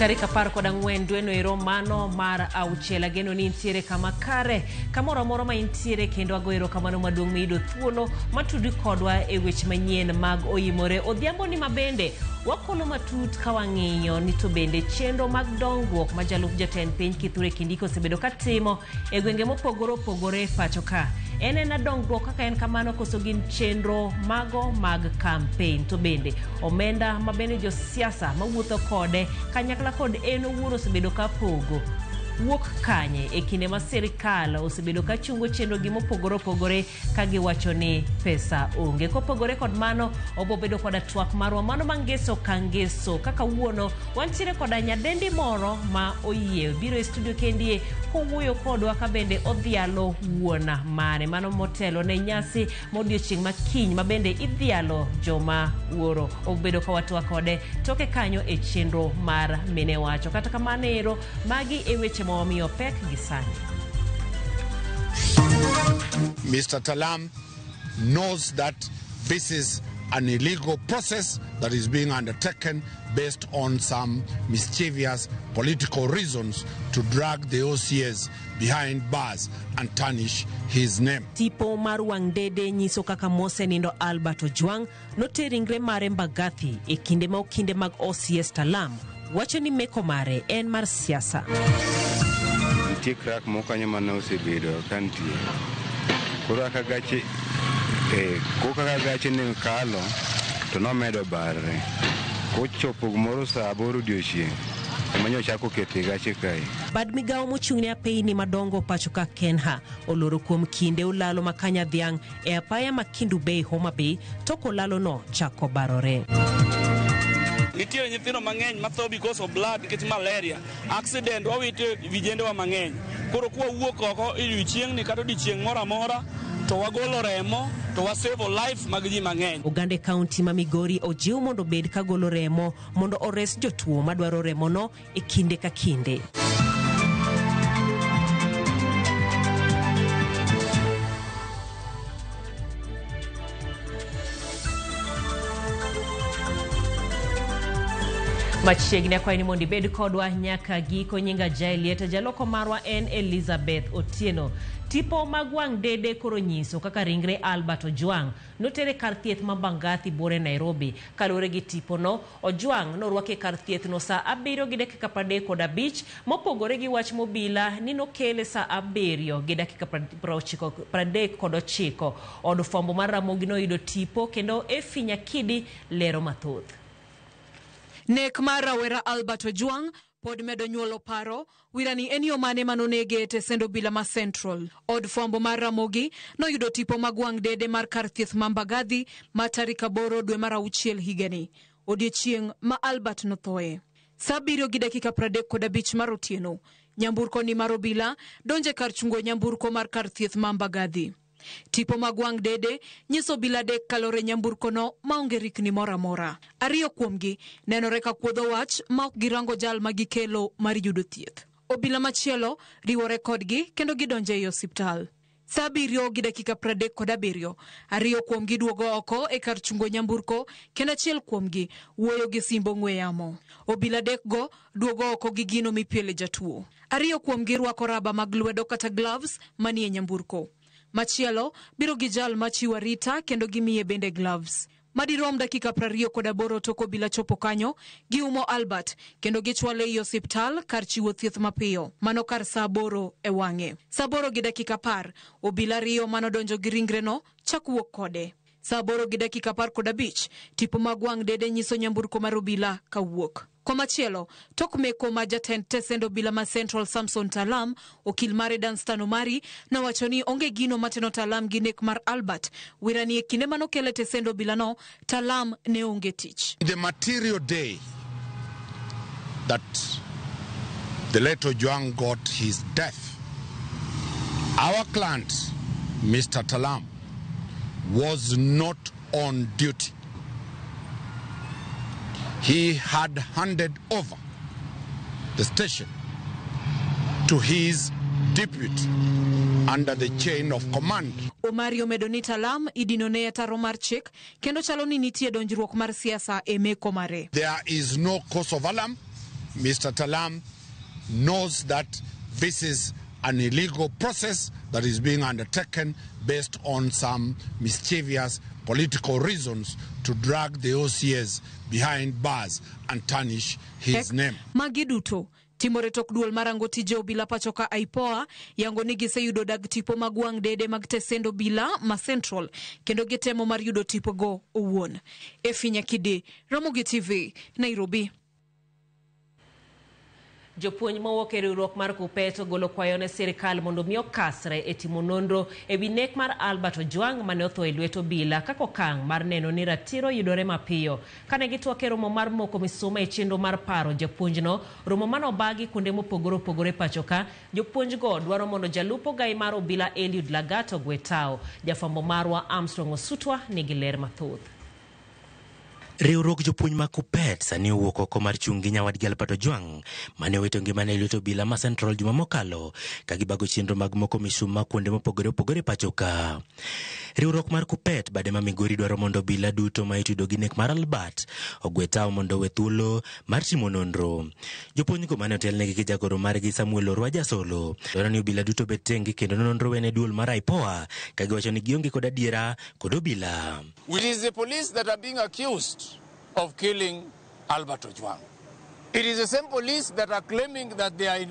Tarik 14 dweno ero mano mar auchiel ageno ni intiere kama kare kamoro amora ma intiere kendo ago erokamano maduong' miyudo thuolo matudri kodwa e weche manyien mag oyimore odhiambo ni mabende wakolo matut ka wang'iyo ni to bende chenro mag dongruok ma jalup jatend piny Kithure Kindiki osebedo katimo e gwenge mopogore opogore e pacho ka en ena dongruok kaka en kamano koso gin chenro mago mag kampen to bende omenda ma bende josiasa mawuotho kode kanyakla kod en owuon osebedo ka pogo wuok kanye e kinde ma sirikal osebedo ka chungo chenrogi mopogore opogore ka giwacho ni pesa onge. Kopogore kod mano, obobedo koda twak marwa mano ma ngeso ka ngeso. Kaka wuono, wantiere koda nyadendi moro ma oyie biro e studio kendie kowuoyo kodwa ka bende odhialo wuon mare. Mano motelo ne nyasi modiochieng' ma kiny ma bende idhialo joma wuoro. Obedo ka watwak kode toke kanyo e chenro mar mine wacho. Kata kamano ero, magi e weche ma wamiyo pek gi sani. Mr. Talam knows that this is an illegal process that is being undertaken based on some mischievous political reasons to drag the OCS behind bars and tarnish his name. Tipo mar wang' dede nyiso kaka mosenindo Albert Ojwang noter ringre mare Mbagathi e kinde ma okinde mag OCS Talam wacho ni meko mare en mar siasa. Nitie crack moko kanyo mane osebedo ka nitie. Koro kaka gache kaka gache ne kalo to nomedo barre. Kochopo gimoro saa 8 odiochieng' ema nyocha ochako kete gache kae. Bad migawo mochung' ne apeyni madongo pacho ka Kenha oloro kuom kinde olalo ma Kanyadhiang' e apaya ma Kendu Bay Homa Bay tok olalo no chako barore. Nitie nyithindo mang'eny matho because of blood nikech malaria, accident wawito vijendewa mang'eny. Koro kwa wuok oko e odiochieng'ni kata odiochieng' moro amora to wagolo remo to wasevo life mag ji mang'eny. Oganda e kaunti ma Migori ojiw mondo obed ka golo remo mondo ores jotuo madwaro remono e kinde ka kinde. Machiegni akwayi ni mondo ibed kodwa nyaka giko. Nyinga Jaelieta, jaloko marwa en Elizabeth Otieno. Tipo mag wang' dede koro nyiso kaka ringre Albert Ojwang notere kar thieth ma Mbagathi buore Nairobi. Kaluwore gi tipono, Ojwang norwaki e kar thieth no saa 7:35, mopogore gi wach mobila ni nokele saa 7:39. Od fwambo mar Ramogi noyudo tipo kendo Effie Nyakidi lero mathoth. Nek mar rawera Albert Ojwang pod medo nyuolo paro wirani en yo mane manonege e tesend obila ma Central. Od fwambo mar Ramogi noyudo tipo mag wang' dede mar kar thieth ma Mbagathi ma tarik 8 dwe mar 6 higani, odiechieng' ma Albert nothoe. Saa 7:35 mar otieno, nyamburko ni mar obila donje kar chungo nyamburko mar kar thieth ma Mbagathi. Tipo mag wang' dede nyiso obila adek kalore nyamburko no maonge rikni moro amora. Ariyo kuomgi nenore ka kuodho wach ma ok girango jal ma gikelo mar yudo thieth. Obila machielo riwore kodgi kendo gidonjo ei osiptal. Saa 7:37, ariyo kuomgi duogo oko e kar chungo nyamburko kendo achiel kuomgi wuoyo gi simb ong'we yamo. Obila adek go duogo oko gi gino mipiele jatuo. Ariyo kuomgi rwako raba mag lwedo kata gloves manie nyamburko. Machielo biro gi jal machiwo arita kendo gimiye bende gloves. Madirom dakika 28 tok obila chopo kanyo, giumo Albert kendo gichwale ei osiptal kar chiwo thieth mapiyo. Mano kar saa 8 e wang'e. Saa 8:10, obila ariyo manodonjo gi ringreno chak wuok kode. Saa 8:15, tipo mag wang' dede nyiso nyamburko mar obila kawuok. Komachielo, tok meko ma jatend tesend obila ma Central Samson Talam, okil mare Danstan Omari, nowacho ni onge gino mateno Talam gi nek mar Albert. Wirani e kinde manokele tesend obila no, Talam ne onge tich. The material day that the late Ojwang got his death, our client, Mr. Talam, was not on duty. He had handed over the station to his deputy under the chain of command. Omari omedo ni Talam idinone e taro mar chik kendo chalo ni nitie donjruok mar siasa e meko mare. There is no cause of alarm. Mr. Talam knows that this is an illegal process that is being undertaken based on some mischievous political reasons to drag the OCS behind bars and tarnish his name. Magi duto timore tok duol marango tije obila pacho ka IPOA yango ni giseyudo dag tipo mag wang' dede mag tesend obila ma Central kendo gitemo mar yudo tipogo owuon. Efi Nyakide, Ramogi TV, Nairobi. Jopuonj mowuok e riwruok mar KUPPET ogolo kwayo ne sirikal mondo mi okasre e timo nonro e wi nek mar Albert Ojwang mane otho e lwet obila kaka okang' mar neno ni ratiro yudore mapiyo. Kane gitwak e romo mar moko misuma e chenro mar paro japuonjno, romo mane obagi kuonde mopogore opogore pacho ka, jopuonjgo dwaro mondo jalup ogai mar obila Eliud Lagat ogwe tao. Jafwambo marwa Armstrong Osutwa nigi ler mathoth. Riwruok jopuonj mag KUPPET sani owuok oko mar chung' gi nyawadgi Albert Ojwang mane owito ngimane e lwet obila ma Central juma mokalo ka gibago chenro mag moko misuma kuonde mopogore opogore pacho ka. Riwruok mar KUPPET bade ma Migori dwaro mondo obila duto ma itudo gi nek mar Albert ogwe tao mondo owe thuolo mar timo nonro. Jopuonjgo mane otelnegi gi jagoro margi Samuel Orwa Jasolo dwaro ni obila duto obed tenge kendo nonro wene duol mar IPOA ka giwacho ni gionge kod adiera kod obila. It is the police that are being accused of killing Albert Ojwang. It is the same police that are claiming that they are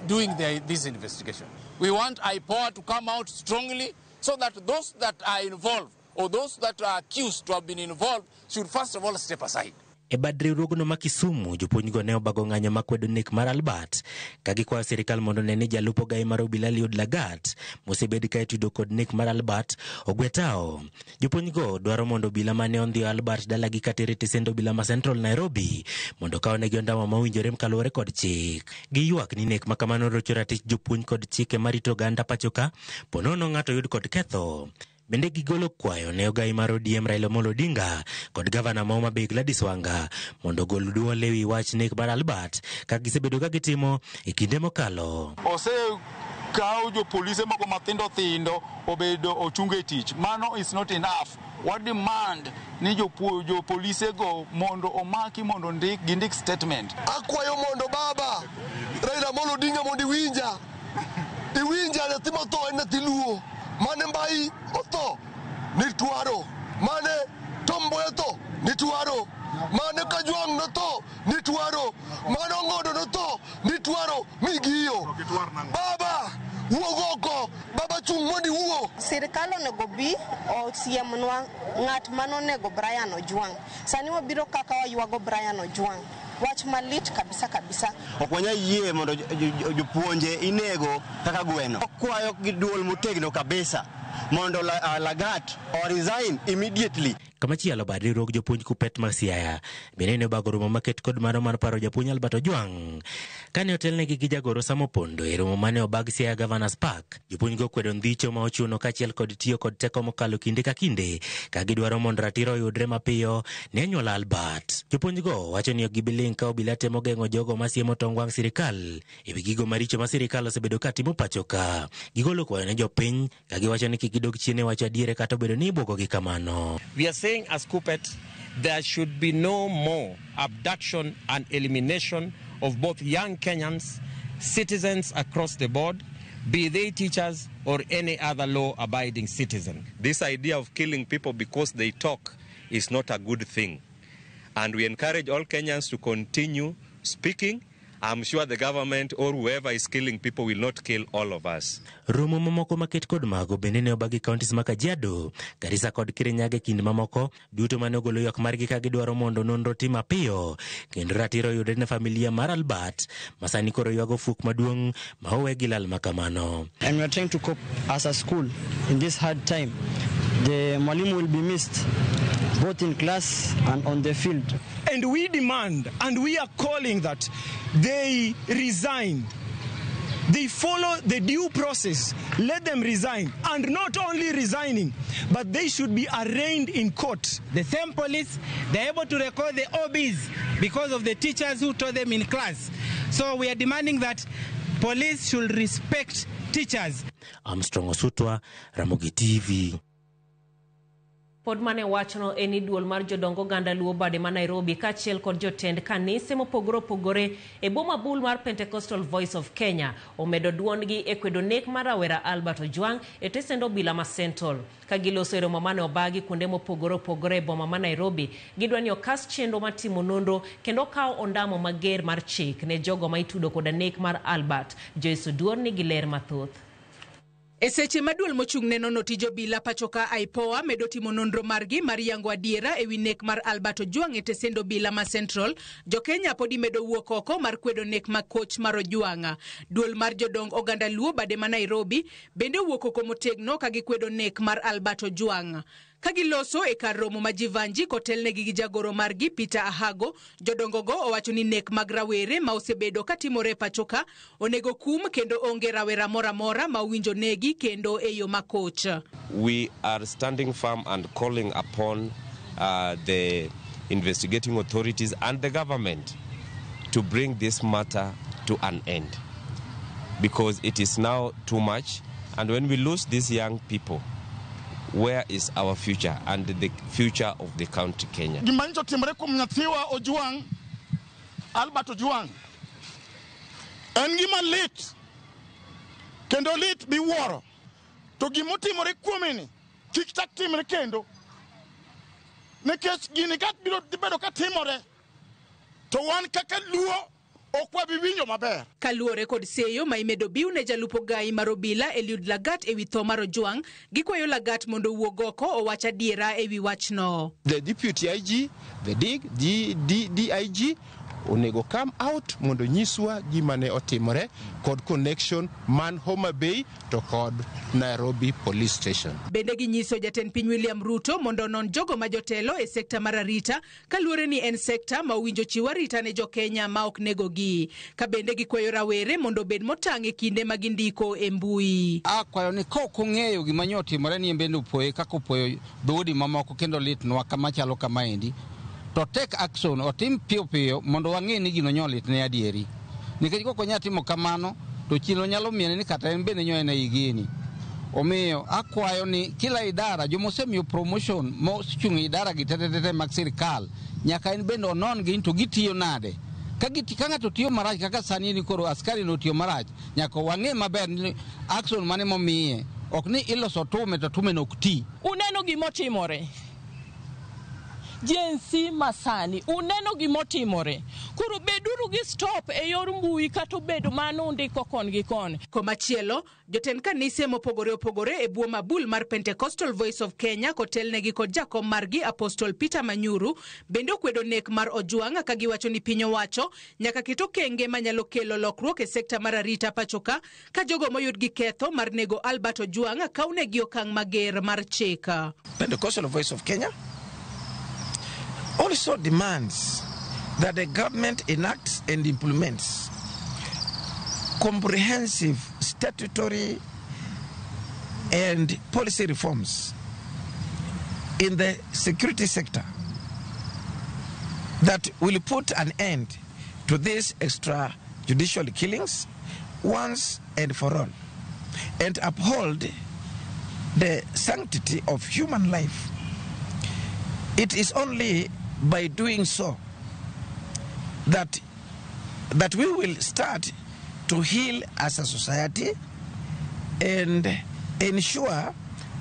doing this investigation. We want IPOA to come out strongly so that those that are involved or those that are accused to have been involved should first of all step aside. E bad riwruogno ma Kisumu, jopuonjgo ne obago ng'anyo makwedo nek mar Albert ka gikwayo sirikal mondo one ni jalup ogai mar obila Eliud Lagat mosebed ka itudo kod nek mar Albert ogwe tao. Jopuonjgo dwaro mondo obila mane ondhiyo Albert dalagi katere e tesend obila ma Central Nairobi mondo okawnegi ondamo mowinjore kaluwore kod chik. Giywak ni nek ma kamano rocho ratich jopuonj kod chike marito oganda pacho ka ponono ng'ato yud kod ketho. Bende gigolo kwayo ne ogai mar ODM Raila Amolo Odinga kod gavana ma Homa Bay Gladys Wanga mondo ogol duol ewi wach nek mar Albert kaka gisebedo ka gitimo e kinde mokalo. Osekaw jopolise moko mathindo thindo obedo ochung e tich. Mano is not enough. Wa demand ni jopolise go mondo omaki mondo gindik statement. Akwayo mondo baba Raila Amolo Odinga mondo iwinja. Iwinja nyathi motho en nyathi Luo. Mane Mbai otho ni twaro. Mane Tom Mboya otho ni twaro. Mane Kajwang' notho ni twaro. Mane Ong'ondo notho ni twaro migiyo. Baba wuog oko. Baba chung' mondo iwuo. Sirikal onego bi osiemnwa ng'at manonego Brian Ojwang'. Sani wabiro kaka waywago Brian Ojwang'. Wach malit kabisa kabisa. Ok wanyal yie mondo jopuonje inego kaka gweno. Wakwayo gi duol motegno kabisa mondo Lagat o resign immediately. Kamachielo bad riwruog jopuonj KUPPET mar Siaya bende ne obago romo maket kod mano mar paro japuonj Albert Ojwang'. Kane otelnegi gi jagoro Sam Opondo e romo mane obag Siaya Governors Park, jopuonjgo okwedo ndhicho ma ochuno kaachiel kod tiyo kod teko mokalo kinde ka kinde ka gidwaro mondo ratiro oyudre mapiyo ne anyuola Albert. Jopuonjgo wacho ni ok gibi ling' ka obila temo geng'o jogo masiemo tong wang' sirikal ewi gigo maricho ma sirikal osebedo ka timo pacho ka. Gigolo kwayo ne jopiny ka giwacho ni kik gidog chien e wacho adiere kata obedo ni ibwogogi kamano. We are saying as KUPPET, there should be no more abduction and elimination of both young Kenyans, citizens across the board, be they teachers or any other law-abiding citizen. This idea of killing people because they talk is not a good thing. And we encourage all Kenyans to continue speaking. I'm sure the government or whoever is killing people will not kill all of us. Romo mamoko maket kod mago bende ne obagi counties ma Kajiado, Garissa kod Kirinyaga e kind mamoko duto mane ogolo ywak margi ka gidwaro mondo nonro tim mapiyo kendo ratiro oyudre ne familia mar Albert ma sani koro ywago fuok maduong' ma owe gi lal makamano. And we are trying to cope as a school in this hard time. The mwalimu will be missed both in class and on the field. And we demand and we are calling that they resign. They follow the due process. Let them resign. And not only resigning, but they should be arraigned in court. The same police, they're able to record the OBs because of the teachers who taught them in class. So we are demanding that police should respect teachers. Armstrong Osutwa, Ramogi TV. Pod mane wachno en ni duol mar jodong oganda Luo bade ma Nairobi kaachiel kod jotend kanise mopogore opogore e boma bul mar Pentecostal Voice of Kenya omedo duondgi e kwedo nek mar rawera Albert Ojwang e tesend obila ma Central. Ka giloso e romo mane obagi kuonde mopogore opogore e boma ma Nairobi, gidwa ni okas chenro mar timo nonro kendo okaw ondamo mager mar chik ne jogo ma itudo koda nek mar Albert. Joyce Oduor nigi ler mathoth. E seche ma duol mochung' ne nono tij obila pachoka IPOA medo timo nonro margi mar yango adiera ewi nek mar Albert Ojwang e tesend obila ma Central, jokenya podi medo wuok oko mar kwedo nek ma koch mar Ojwang. Duol mar jodong oganda Luo bade ma Nairobi bende owuok oko motegno ka gikwedo nek mar Albert Ojwang. Ka giloso e kar romo ma Jivanji kotelnegi gi jagoro margi Peter Ahago, jodongogo owacho ni nek mag rawere ma osebedo katimore e pachoka onego kum kendo onge rawera moro amora ma owinjo negi kendo e yo makoch. We are standing firm and calling upon the investigating authorities and the government to bring this matter to an end, because it is now too much, and when we lose these young people, where is our future and the future of the country Kenya? Gima nyicho timore kuom nyathiwa Ojwang, Albert Ojwang, en gima lit kendo lit miwuoro. To gimotimore kuome ni kik chak timre kendo, nikech gini ka biro bedo ka timore to wan kaka Luo ok wabi winjo maber. Kaluwore kod seyo ma imedo biw ne jalup ogai mar obila Eliud Lagat ewi tho mar Ojwang, gikwayo Lagat mondo owuog oko owach adiera ewi wachno. The deputy IG, the DIG onego come out mondo nyiswa gima ne otimore kod connection man Homa Bay to kod Nairobi Police Station. Bende ginyiso jatend piny William Ruto mondo onon jogo ma jotelo e sekta mar arita kaluwore ni en sekta ma owinjo chiw arita ne jokenya ma ok negogi. Ka bende gikwayo rawere mondo obed motang' e kinde ma gindiko e mbui. Akwayo ni ka ok ong'eyo gima nyo otimore ni en bende opoye kaka opoyo dhoudi mamoko kendo litnwa kama chalo kamaendi, to take action, otim piyo piyo mondo wang'e ni gino nyo litne adieri. Nikech kok onya timo kamano to chilo nyalo miene ni kata en bende nyo en ei gini. Omiyo akwayo ni kila idara joma osemiyo promotion mochung' e idara gi tete mag sirikal nyaka en bende onon gi to gitiyo nade. Ka ng'ato tiyo marach kaka sani ni koro askari no tiyo marach, nyaka wang'e maber ni action mane momiye. Ok ni iloso tume to tume no ok ti. Uneno gimotimore. Gen Z masani, uneno gimotimore. Koro beduru gi stop e yor mbui kata obedo mano undiko kon gi kon. Komachielo, jotend kanise mopogore opogore e bwo mabul mar Pentecostal Voice of Kenya kotelnegi kod jakom margi Apostle Peter Manyuru bende okwedo nek mar Ojwang ka giwacho ni piny owacho nyaka ket okenge manyalo kelo lokruok e sekta mar arita pachoka ka jogo moyud gi ketho mar nego Albert Ojwang kawnegi okang' mager mar chik. Pentecostal Voice of Kenya also demands that the government enacts and implements comprehensive statutory and policy reforms in the security sector that will put an end to these extrajudicial killings once and for all, and uphold the sanctity of human life. It is only by doing so that we will start to heal as a society and ensure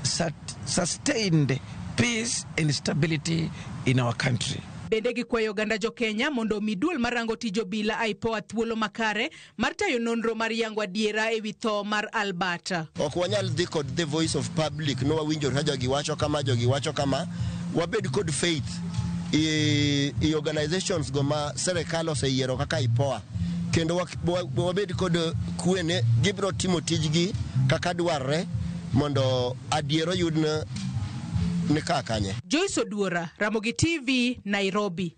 sustained peace and stability in our country. Bende gikwayo oganda jo Kenya mondo omi duol marango tij obila IPOA thuolo makare mar tayo nonro mar yango adiera ewi tho mar Albert. Ok wanyal dhi kod the voice of public no wawinjo ka jogi wacho kama, jogi wacho kama. Wabed kod faith i organizations go ma serikal oseyiero kaka IPOA, kendo wabed kod kwe ne gibiro timo tijgi kaka dwarre mondo adiera oyud ne kanye. Joyce Oduora, Ramogi TV, Nairobi.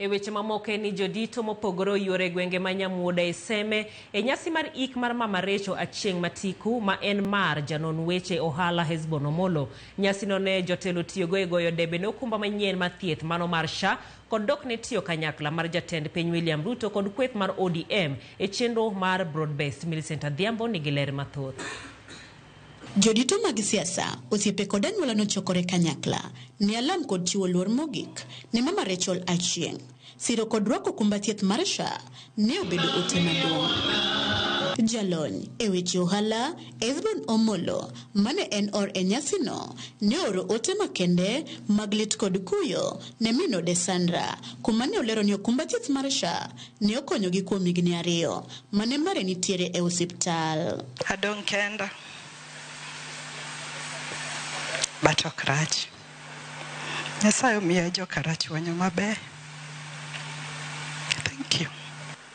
E weche mamoko en ni jodito mopogore oyuore e gwenge ma Nyamuoda e Seme e nyasi mar ik mar Mama Recho Achieng' Matiku ma en mar janon weche ohala Hesbon Omolo. Nyasino ne jotelo tiyogo e goyo debe ne okumba manyien mar thieth mano mar SHA kod dok ne tiyo kanyakla mar jatend piny William Ruto kod kweth mar ODM e chenro mar Broad-Based. Millicent Adhiambo nigi ler mathoth. Jodito mag siasa, osiepe kod anyuola nochokore kanyakla ne alam kod chiwo luor mogik ne mama Rachel Achieng'. Siro kod rwako okumba thieth mar SHA ne obedo ote maduong'. Jalony e weche ohala Esbon Omolo mane en or e nyasino ne ooro ote makende mag lit kod kuyo ne min ode Sandra kuma ne olero ni okumba thieth mar SHA ne okonyogi kuom higni 2 mane mare nitiere e osiptal. Adong' kenda. But ok rach. Nyasaye omiya joka Rachuonyo maber. Thank you.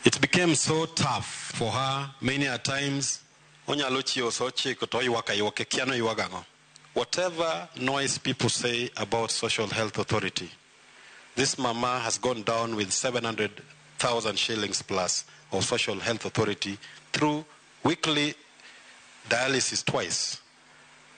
It became so tough for her many a times. Onyalo chiewo sa 9 to oywak aywaka, kia ni oywag ang'o. Whatever noise people say about Social Health Authority, this mama has gone down with 700,000 shillings plus of Social Health Authority through weekly dialysis twice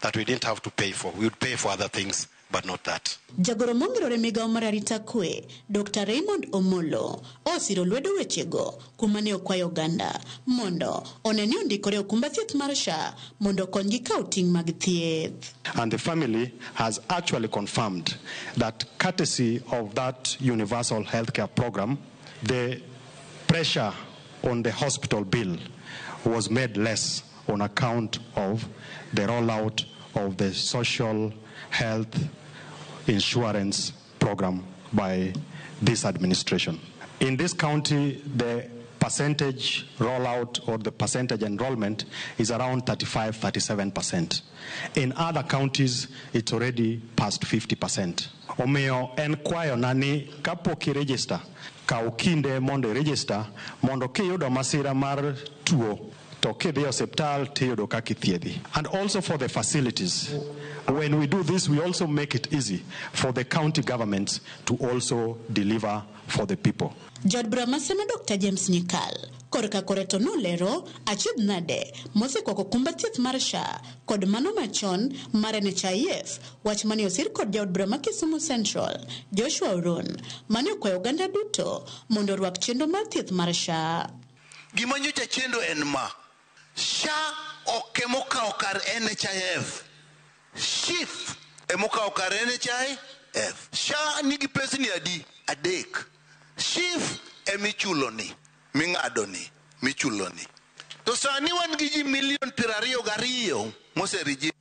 that we didn't have to pay for. We would pay for other things, but not that. Jagoro mongirore migawo mar arita kwe, Dr. Raymond Omolo, osiro lwedo wechego kuma ne okwayo oganda mondo one ni ondikore okumba thieth mar SHA mondo okonygi kawo ting' mag thieth. And the family has actually confirmed that courtesy of that universal healthcare program, the pressure on the hospital bill was made less on account of the rollout of the social health insurance program by this administration. In this county, the percentage rollout or the percentage enrollment is around 35-37%. In other counties, it's already past 50%. Omiyo en kwayo na ni kapok i-register, kaw kinde mondo i-register mondo kiyudo masira mar tuo to kidhi e osiptal tiyudo kaka ithiedhi. And also for the facilities. When we do this, we also make it easy for the county governments to also deliver for the people. Jaod bura ma Seme Dr. James Nyikal korka kore to nolero achiedh nade mosekwako okumba thieth mar SHA kod mano machon mar NHIF, wach mane osir kod jaod bura ma Kisumu Central Joshua Oron mane okwayo oganda duto mondo orwak chenro mar thieth mar SHA. Gima nyocha chendo en ma, SHA ok emokawo kar NHIF, SHIF emokawo kar NHIF. SHA nigi pesni adi? 3. SHIF emichuloni, ming'adoni, michuloni. To sani wan gi ji milion 22 moserejista.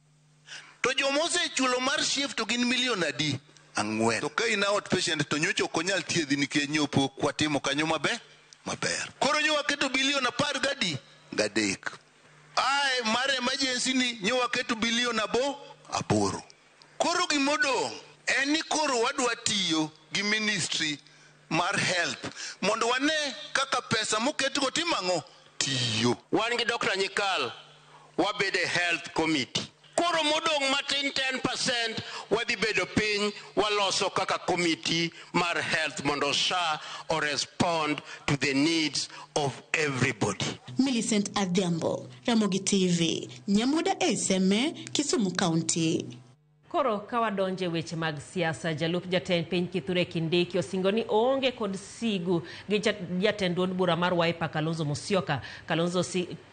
To joma osechulo mar SHIF to gin milion adi? 4. To ka in outpatient to nyocha ok onyal thiedhi nikech nyopo watimo kanyo maber. Koro nyo waketo bilion 13. Ae mar emergency ni nyo waketo bilion 8. Koro gimodong' en ni koro wadwa tiyo gi ministry mar health mondo wane kaka pesa moketgo timo ang'o? Tiyo. Wan gi Dr. Nyikal wabedo e health committee. Koro modong' matin 10% wadhi bedo piny waloso kaka committee mar health mondo SHA o respond to the needs of everybody. Millicent Adhiambo, Ramogi TV, Nyamuda e Seme, Kisumu County. Koro ka wadonje weche mag siasa, jalup jatend piny Kithure Kindiki osingo ni oonge kod sigu gi jatend duond bura mar Wiper Kalonzo Musyoka. Kalonzo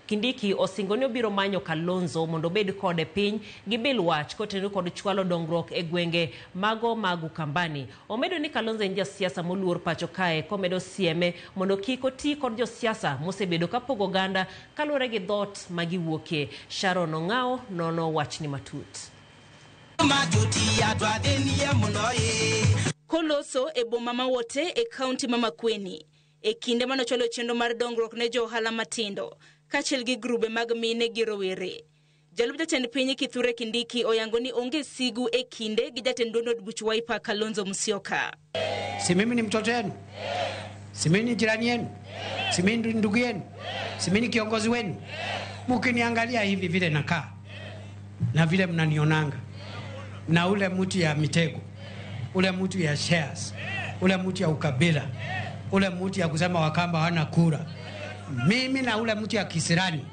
Kindiki osingo ni obiro manyo Kalonzo mondo obed kode piny gi bil wach kotenore kod chwalo dongruok e gwenge mago mag Ukambani. Omedo ni Kalonzo en jasiasa moluor pacho kae komedo sieme mondo kik oti kod josiasa mosebedo kapogo oganda kaluwore gi dhoot ma giwuokie. Sharon Ong'ao nono wachni matut. Koloso e boma ma Wote e kaunti ma Makueni e kinde manochwalo chenro mar dongruok ne jo ohala matindo kaachiel gi grube mag mine gi rowere. Jalup jatend piny Kithure Kindiki oyango ni onge sigu e kinde gi jatend duond od buch Wiper Kalonzo Musyoka. Si mimi ni mtoto wenu? Si mimi ni jirani yenu? Si mimi ni ndugu yenu? Si mimi ni kiongozi wenu? Mukiniangalia hivi vile nakaa na vile mnanionanga na ule mtu ya mitego, ule mtu ya shares, ule mtu ya ukabila, ule mtu ya kusema Wakamba hawana kura, mimi na ule mtu ya kisirani,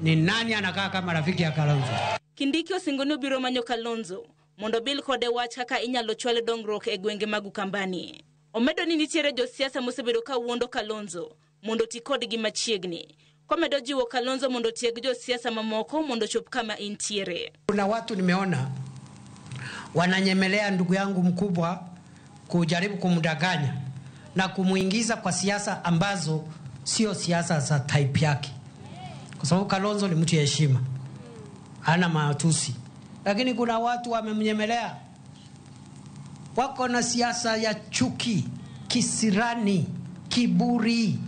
ni nani anakaa kama rafiki ya Kalonzo? Kindiki osingo ni obiro manyo Kalonzo mondo bil kode wach kaka inyalo chwal dongruok e gwenge mag Ukambani. Omedo ni nitiere josiasa mosebedo ka wuondo Kalonzo mondo ti kodgi machiegni. Komedo jiwo Kalonzo mondo otieg josiasa mamoko mondo ochop kama intiere. Kuna watu nimeona wananyemelea ndugu yangu mkubwa kujaribu kumdanganya na kumuingiza kwa siasa ambazo sio siasa za type yake, kwa sababu Kalonzo ni mtu ya heshima, hana matusi, lakini kuna watu wamemnyemelea, wako na siasa ya chuki, kisirani, kiburi,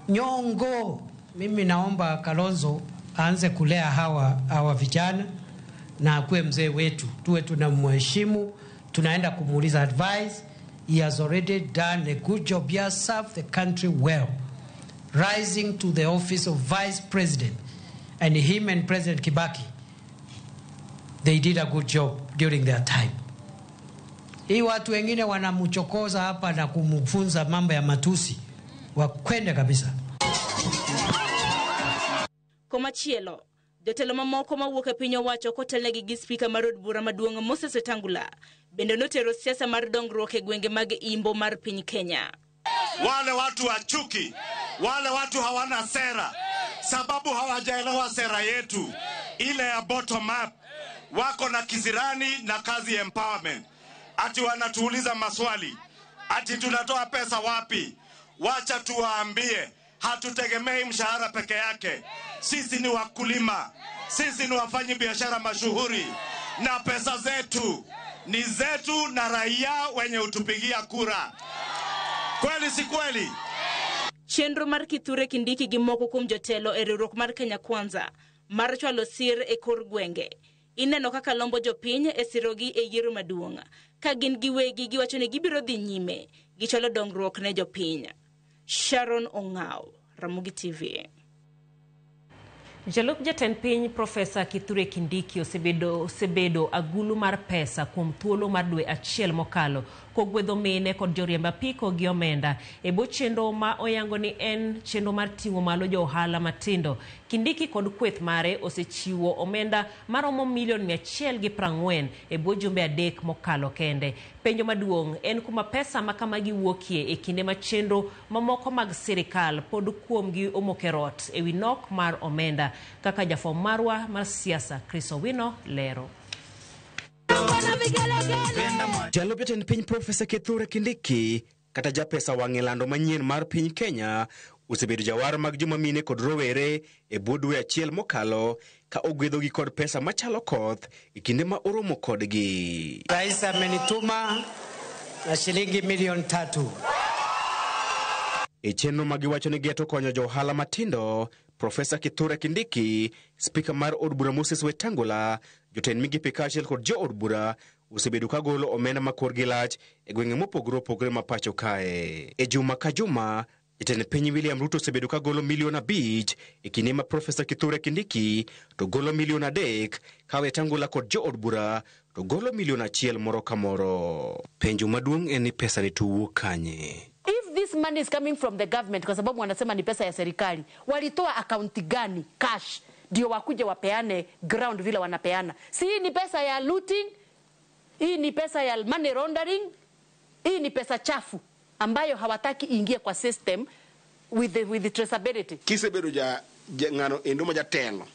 nyongo. Mimi naomba Kalonzo aanze kulea hawa vijana na akuwe mzee wetu, tuwe tunamheshimu, tunaenda kumuuliza advice. He has already done a good job. He has served the country well, rising to the office of vice president, and him and President Kibaki, they did a good job during their time. Hii watu wengine wanamchokoza hapa na kumfunza mambo ya matusi, wakwende kabisa. Komachielo, jotelo mamoko mawuok e piny owacho kotelnegi gi spika mar od bura maduong' Moses Wetangula bende notero siasa mar dongruok e gwenge mag imbo mar piny Kenya. Wale watu wa chuki, wale watu hawana sera, sababu hawajaelewa sera yetu ile ya bottom up. Wako na kisirani na kazi empowerment, ati wanatuuliza maswali ati tunatoa pesa wapi? Wacha tuwaambie, hatutegemei mshahara peke yake. Sisi ni wakulima, sisi ni wafanyi biashara mashuhuri, na pesa zetu ni zetu na raia wenye utupigia kura. Kweli si kweli? Chenro mar Kithure Kindiki gi moko kuom jotelo e riwruok mar Kenya Kwanza mar chwalo sir e kor gwenge ineno kaka lombo jopiny e sirogi e yiero maduong' ka gin giwegi giwacho ni gibiro dhi nyime gichwalo dongruok ne jopiny. Sharon Ong'aw, Ramogi TV. Jalup jatend piny Profesa Kithure Kindiki osebedo agulu mar pesa kuom thuolo mar dwe achiel mokalo kogwedho mine kod joriemb apiko gi omenda e bwo chenro ma oyango ni en chenro mar ting'o malo jo ohala matindo. Kindiki kod kweth mare osechiwo omenda maromo milion 140 e bwo jumbe 3 mokalo kende. Penjo maduong' en kuma pesa ma kamagi wuokie e kinde ma chenro mamoko mag sirikal pod kuomgi omokerot ewi nok mar omenda, kaka jafwamb marwa mar siasa Chris Owino lero. Jalup jatend piny Profesa Kithure Kindiki kata japesa wang'e lando manyien mar piny Kenya osebedo jawar mag joma mine kod rowere e bwo dwe achiel mokalo ka ogwedhogi kod pesa machalo koth e kinde ma oromo kodgi. Rais amenituma na shilingi milioni 3. E chenro ma giwacho ni geto konyo jo ohala matindo, Profesa Kithure Kindiki, spika mar od bura Moses Wetangula, jotend migepe kaachiel kod jo od bura osebedo ka golo omenda ma korgi lach e gwenge mopogore opogore ma pacho kae. E juma ka juma, jatend piny William Ruto osebedo ka golo milion 5 e kinde ma Profesa Kithure Kindiki to golo milion 3 ka Wetangula kod jo od bura to golo milion 1 moro ka moro. Penjo maduong' en ni pesa ni to wuok kanye? If this money is coming from the government, kwa sababu wanasema ni pesa ya serikali, walitoa akaunti gani cash ndio wakuje wapeane ground vile wanapeana? Si hii ni pesa ya looting, hii ni pesa ya money laundering, hii ni pesa chafu ambayo hawataki ingie kwa system with the traceability. Kisebedo ja ng'ano endo ma jatelo,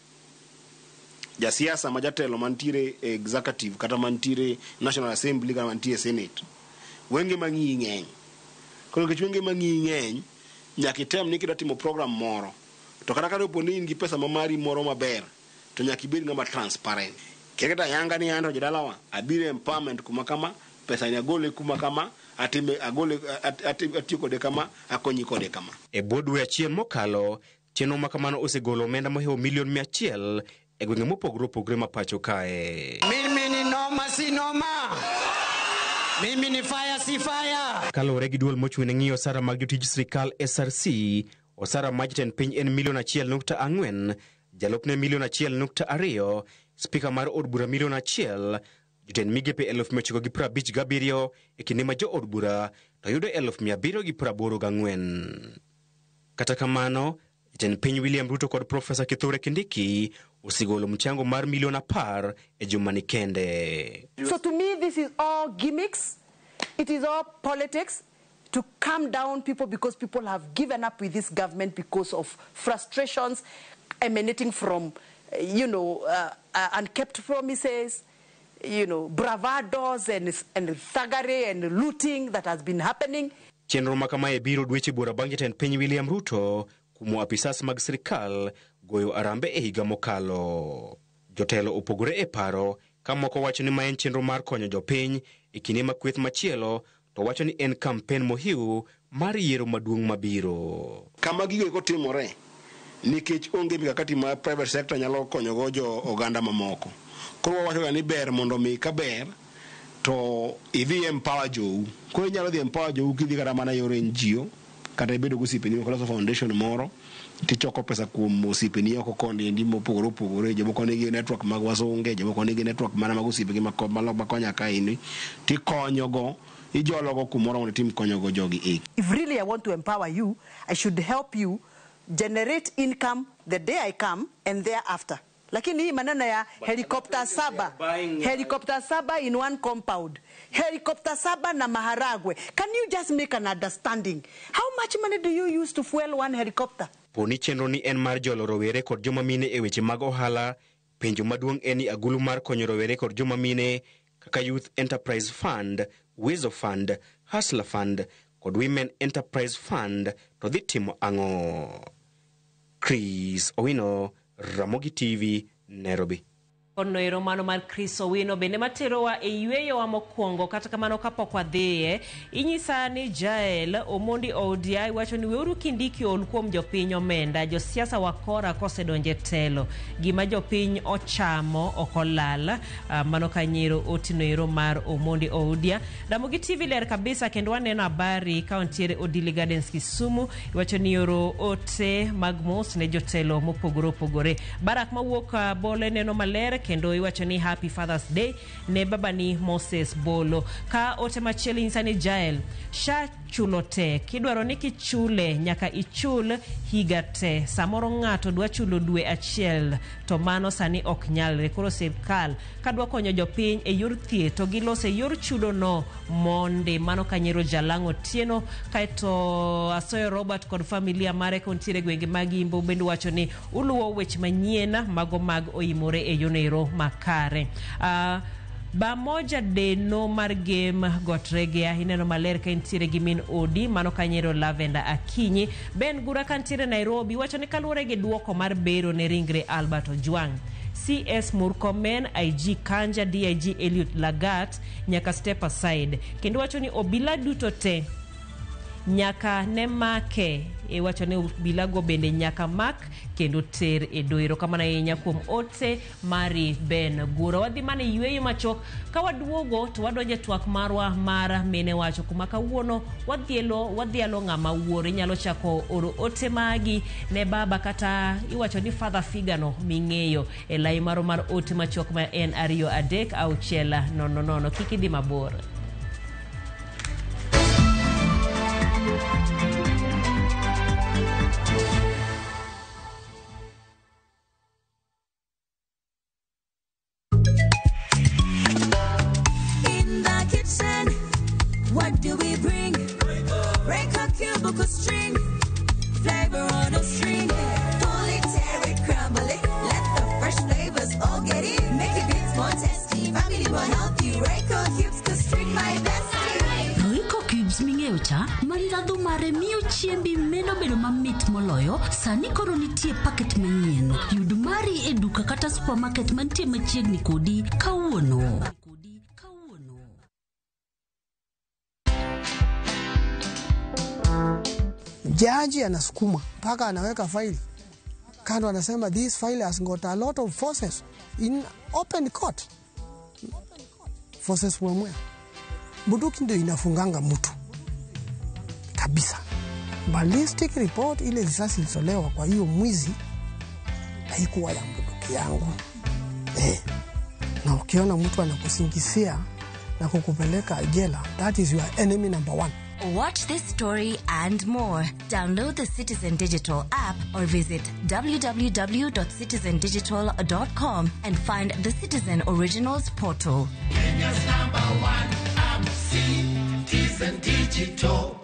jasiasa ma jatelo mantiere executive kata mantiere National Assembly kata mantiere Senate, wenge mang'iyi ng'eny. Koro nikech wenge mang'iyi ng'eny, nyaka item ni kidwa timo program moro, to kata ka opo ni in gi pesa ma mari moro maber, to nyaka ibed ng'ama transparent. Keketa yanga ni an to jodalawa, abiro empowerment kuma kama, pesa ni agole kuma kama, atime agole atiyo kode kama, akonyi kode kama. E bwo dwe achiel mokalo, chenro ma kamano osegolo omenda mohewo milion 100 e gwenge mopogore opogore ma pacho kae. Mimi ni noma si noma. Mimi ni fire si fire. Kaluwore gi duol mochung' ne ng'iyo osara mag jotij sirikal SRC, osara mar jatend piny en milion 1.4, jalupne milion 1.2, spika mar od bura milion 1, jotend migepe 957 e kinde ma jo od bura to yudo 784. Kata kamano, jatend piny William Ruto kod Profesa Kithure Kindiki osegolo mchango mar milion 10 e jumani kende. So to me this is all gimmicks, it is all politics to calm down people, because people have given up with this government because of frustrations emanating from, unkept promises, bravados and thuggery and looting that has been happening. Chenro ma kamae biro dweche buora bang' jatend piny William Ruto kumo apisas mag sirikal goyo arambe e higa mokalo. Jotelo opogore e paro ka moko wacho ni ma en chenro mar konyo jopiny e kinde ma kweth machielo to wacho ni en kampen mohiu mar yiero maduong' mabiro. Kama gigo eko timore nikech onge mikakati ma private sector nyalo konyogo jo oganda mamoko. Koro wawacho ga ni ber mondo mi ka ber to idhi empower jou. Koro inyalo dhi empower jou kidhi kata mana yor NGO kata ibedo gi osiepeni moko loso foundation moro tichoko pesa kuom osiepeni oko kondi endi mopogore opogore, jomoko nigi network mag wasunge, jomoko nigi network mana mag osiepegi makonya kaeni, tikonyogo, ijologo kumoro mondo itim konyogo jogi eki. If really I want to empower you, I should help you generate income the day I come and thereafter. Lakini hii maneno ya helicopter 7, helicopter 7 in one compound, helicopter 7 na maharagwe. Can you just make an understanding? How much money do you use to fuel one helicopter? Poni chenro ni en mar jolo rowere kod joma mine e weche mag ohala, penjo maduong' en ni agulu mar konyo rowere kod joma mine kaka Youth Enterprise Fund, Uwezo Fund, Hustler Fund kod Women Enterprise Fund to dhi timo ang'o? Chris Owino, Ramogi TV, Nairobi. Kono ero mano mar Chris Owino bende materowa e yweyowa mokwongo. Kata kamano kapok wadhiye, inyisa ni Jael Omondi ODI wacho ni weuru Kindiki ool kuom jopiny omenda, josiasa wakora kosedonje telo, gima jopiny ochamo ok olal. Mano kanyero otino ero mar Omondi Oudia. Ramogi TV ler kabisa kendo waneno habari ka ontiere Odili Gardens Kisumu, iwacho ni oro ote mag mos ne jotelo mopogore opogore. Barak mawuok Bolo neno maler kendo iwacho ni Happy Father's Day ne babani Moses Bolo. Ka ote machielo inyisa ni Jael, sha chulo te, kidwaro ni kichule nyaka ichul higa te. Samoro ng'ato dwa chulo dwe achiel to mano sani ok nyalre. Koro sirkal kadwa konyo jopiny e yor thieth to gilose yor chudo no mondi. Mano kanyero Jalang'o Otieno. Kaeto Asoyo Robert kod familia mare kontiere gwenge mag Imbo bende wacho ni uluwo weche manyien mago mag oimore e yono makare. Bamoja deno mar game Gotregea ineno maler ka intiere gi min odi. Mano kanyero Lavender Akinyi. Ben Gura kantiere Nairobi wacho ni kaluwore gi duoko mar bero ne ringre Albert Ojwang, CS Murkomen, IG Kanja, DIG Eliud Lagat nyaka step aside. Kendo wacho ni obila duto te nyaka ne make. Iwacho ni obilago bende nyaka mak kendo ter e doho. Erokamano ahinya kuom ote mari Ben Gura. Wadhi mana e yweyo machuok, ka waduogo to wadonjo e twak marwa mar mine wacho kuma kawuono wadhialo ng'ama wuoro. Inyalo chako oro ote magi ne baba kata iwacho ni father figure no ming'eyo e lai maro mar ote machuok ma en 2 3 6 0 0. Kik idhi mabor. In the kitchen, what do we bring? Break a cubicle string, flavor on a string. Pull it, tear it, crumble it. Let the fresh flavors all get in. Make it bits more tasty, family more healthy. Royco cubes, cause string my bestie. Royco cubes ming'eyo cha ma ndhadhu mare miyo chiembi medo bedo mamit moloyo. Sani koro nitie paket manyien. Yud mari e duka kata supermarket mantie machiegni kodi kawuono. Jaji anasukuma mpaka anaweka faili kando, anasema this file has got a lot of forces in open court. Forces from where? Bunduki ndio inafunganga mtu kabisa. Ballistic report, ile risasi ilitolewa kwa hiyo mwizi haikuwa ya bunduki yangu. Na ukiona mtu anakusingizia na kukupeleka jela, that is your enemy number one. Watch this story and more. Download the Citizen Digital app or visit www.citizendigital.com and find the Citizen Originals portal. Kenya's number one app, Citizen Digital.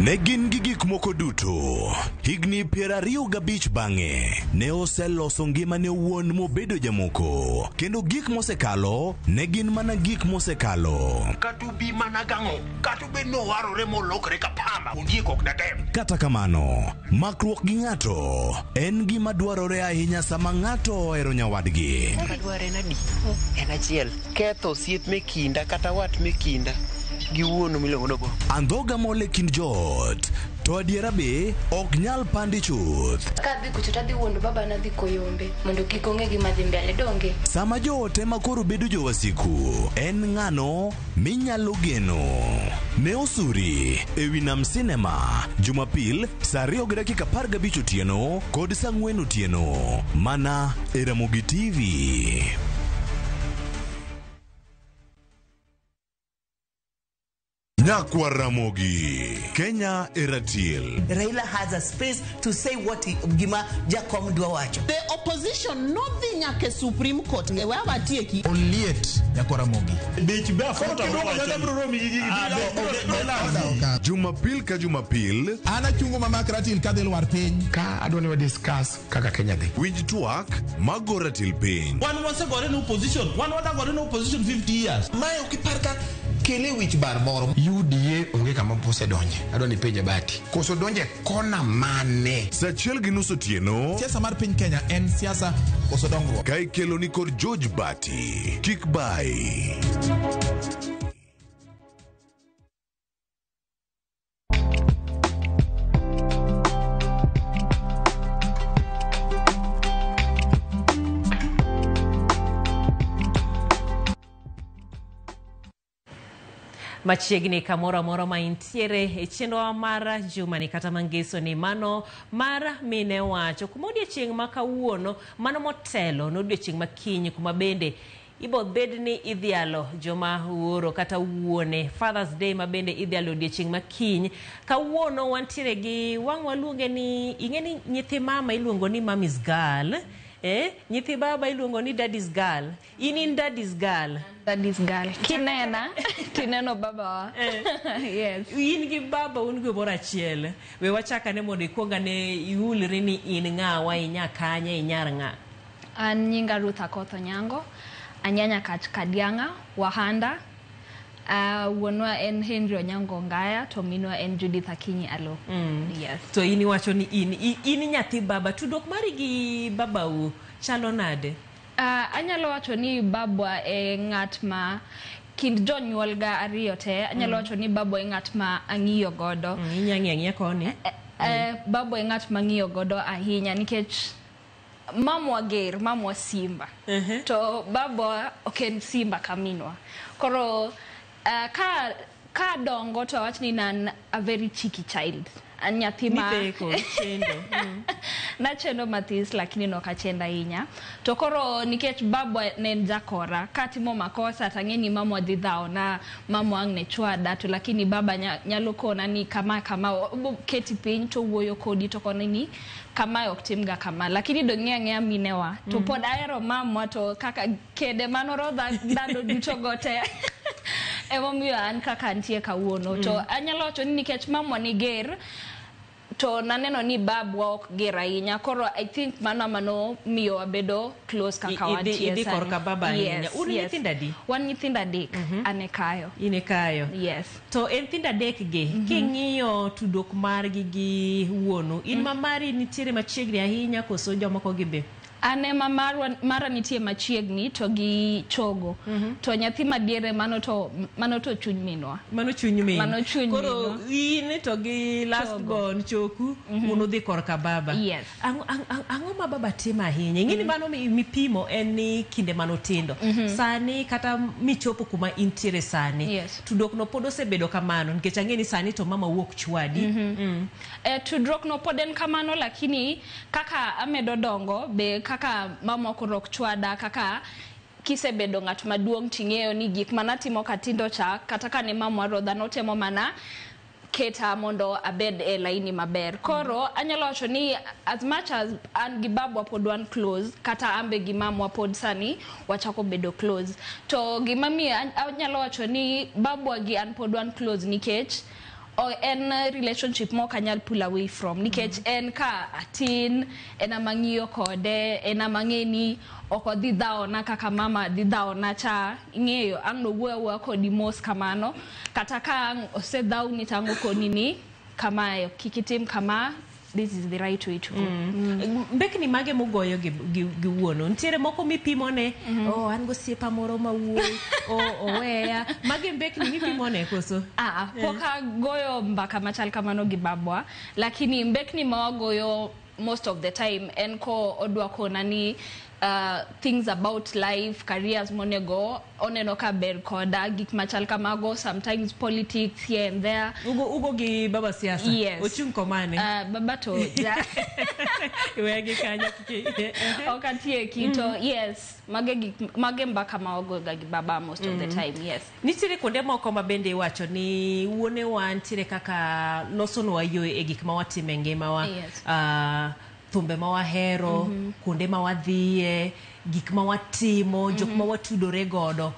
Ne gin gi gik moko duto. Higni 25 bang'e, ne oseloso ngimane owuon mobedo jamoko. Kendo gik mosekalo ne gin mana gik mosekalo. Kata obi mana gang'o, kata obed ni owarore molokre ka pamba, ondiek ok datem. Kata kamano, makruok gi ng'ato en gima dwarore ahinya sama ng'ato ohero nyawadgi. Kadwar en adi? En achiel. Ketho osiep me kinda kata wat me kinda gi wuonu miluongo ni Obongo. Andhoga mol e kind joot, to adiera be ok nyal pandi chuth. Kadhi kucho tadhi wuondo baba nadhi koyombe mondo kik ong'e gima dhi mbele donge. Sama joot ema koro bedo jowasiku, en ng'ano minyalo geno? Ne osuri e wi Nam Cinema, Jumapil saa 2:15 otieno kod saa 4 otieno, mana e Ramogi TV. Nyakwar Ramogi, Kenya e ratil. Raila has a space to say what he, gima Jakom dwa wacho. The opposition nodhi nyaka e Supreme Court e we awatieki. Oliet nyakwar Ramogi. Jumapil ka Jumapil, An achungo mamak ratil kadhi lwar piny. Ka adwa ni wa discuss kaka Kenya dhi. Winj twak mago ratil piny. Wan wasegore ne opposition, wan wadagore ne opposition 50 years. Mae ok ipar ka kele wich bar moro. UDA onge kama osedonje. Adwa ni penje Bati. Koso donje kona mane? Saa 1:30 otieno. Siasa mar piny Kenya en siasa koso dongruok. Ka ikelo ni kod George Bati. Kik bai. Machiegni kamoro amora ma intiere e chenro mar jumani kata mangeso ni mano mar mine wacho kuma odiechieng' ma kawuono mano motelo ne odiechieng' ma kiny kuma bende ibo bed ni idhialo joma wuoro kata wuone Father's Day ma bende idhialo odiechieng' ma kiny. Kawuono wantiere gi wang' waluonge ni ing'e ni nyithi mama iluongo ni mommy's girl. Nyithi baba iluongo ni daddy's girl. In daddy's girl. Daddy's girl. Kinena, tineno baba wa. Yes. In gi baba un gimoro achiel. We wachakane mondo ikuong ane iulri ni in ng'awa, inya kanye, inyar ng'a. An nyinga Ruth Akoth Onyango, anyanya kach Kadianga, Wahanda. Wuonwa en Henry Onyango Ngaya, to minwa en Judith Akinyi Alo. Yes. To in iwacho ni in nyathi baba, tudruok mari gi babau chalo nade? Anyalo wacho ni babwa e ng'at ma kind jonyuol ga ariyo te, anyalo wacho ni babwa e ng'at ma ang'iyo godo. Inya ng'iyo ang'iya koni? Babwa e ng'at ma ang'iyo godo ahinya nikech mamwa ger, mamwa simba. To babwa ok en simba ka minwa. Koro ka dongo to awach ni nan a very cheeky child. An nyathi ma Nitheko, chendo. Nachendo mathis lakini nok achendo ahinya. To koro nikech babwa ne en jakora, katimo makosa tang'e ni mamwa dhi dhawona, mamwa ang' ne chwada, to lakini baba nyalo kona ni kama kama, keti piny to wuoyo kodi to koni ni kamae ok timga kama. Lakini dong' ing'e ang'eya minewa. To pod ahero mamwa to kaka kede manorodha ndalo duto go te. Emomiyo an kaka antie kawuono. To anyalo wacho ni nikech mamwa ni ger, to naneno ni babwa ok ger ahinya. Koro I think mano mano miyo wabedo close kaka wantie Idhi sani. korka baba ahinya. Yes, Un yes. nyithindo adi? Wan nyithindo adek. An e kayo. In e kayo. Yes. To e nyithindo adek gi, king'iyo tudruok margi gi wuonu, in ma mari nitiere machiegni ahinya koso jomoko gi be? An ema mara nitie machiegni to gi chogo. To nyathi madiere mano to chuny minwa. Mano chuny min. Mano chuny Koro minwa. in to gi last born choku, un udhi korka baba. Yes. Ang'o ma baba timo ahinya? Ing'e ni mano mipimo en ni kinde manotindo. Sani kata michopo kuma intiere sani. Yes. Tudruok no pod osebedo kamano nikech ang'e ni sani to mama wuok chwadi. Tudruok no pod en kamano lakini kaka amedo dongo be kaka mama koro ok chwada, kaka kisebedo ng'at maduong' ting'eyo ni gik manatimo katindo cha kata kane mama rodha notemo mana keta mondo abed e laini maber. Koro anyalo wacho ni as much as an gi babwa pod wan close, kata ambe gi mamwa pod sani wachako bedo close. To gima miyo anyalo wacho ni babwa gi an pod wan close nikech En relationship ma ok anyal pull away from nikech en ka atin, en ema ng'iyo kode, en ema ng'e ni ok odhi dhawona kaka mama dhi dhawona cha. Ing'eyo ang' nowuoyo awuoya kodi mos kamano, kata ka ang' osedhawni to ang' okoni ni kamae kik itim kama, this is the right way to go. Mbekni mage mugoyo gi wuonu? Nitiere moko mipimone? Oh, an gosiepa moro ma wuoyi, oh, oweya. Mage mbekni mipimone koso? Ah, pok agoyo mbaka machal kamano gi babwa, lakini mbekni ma wagoyo most of the time en ko odwa kona ni things about life, careers monego oneno ka ber koda, gik machal kamago, sometimes politics here and there. Ugo gi baba siasa? Yes. Ochung' komane? Baba to ja Wegi kanyo kiki. Ok atieki to yes, mage gik mage mbaka ma wagoyoga gi baba most of the time, yes. Nitiere kuonde moko ma bende iwacho ni wuonewa nitiere kaka losonwa yo e gik ma watimo e ngimawa. Thumbe ma wahero, kuonde ma wadhiye, gik ma watimo, jok ma watudore godo.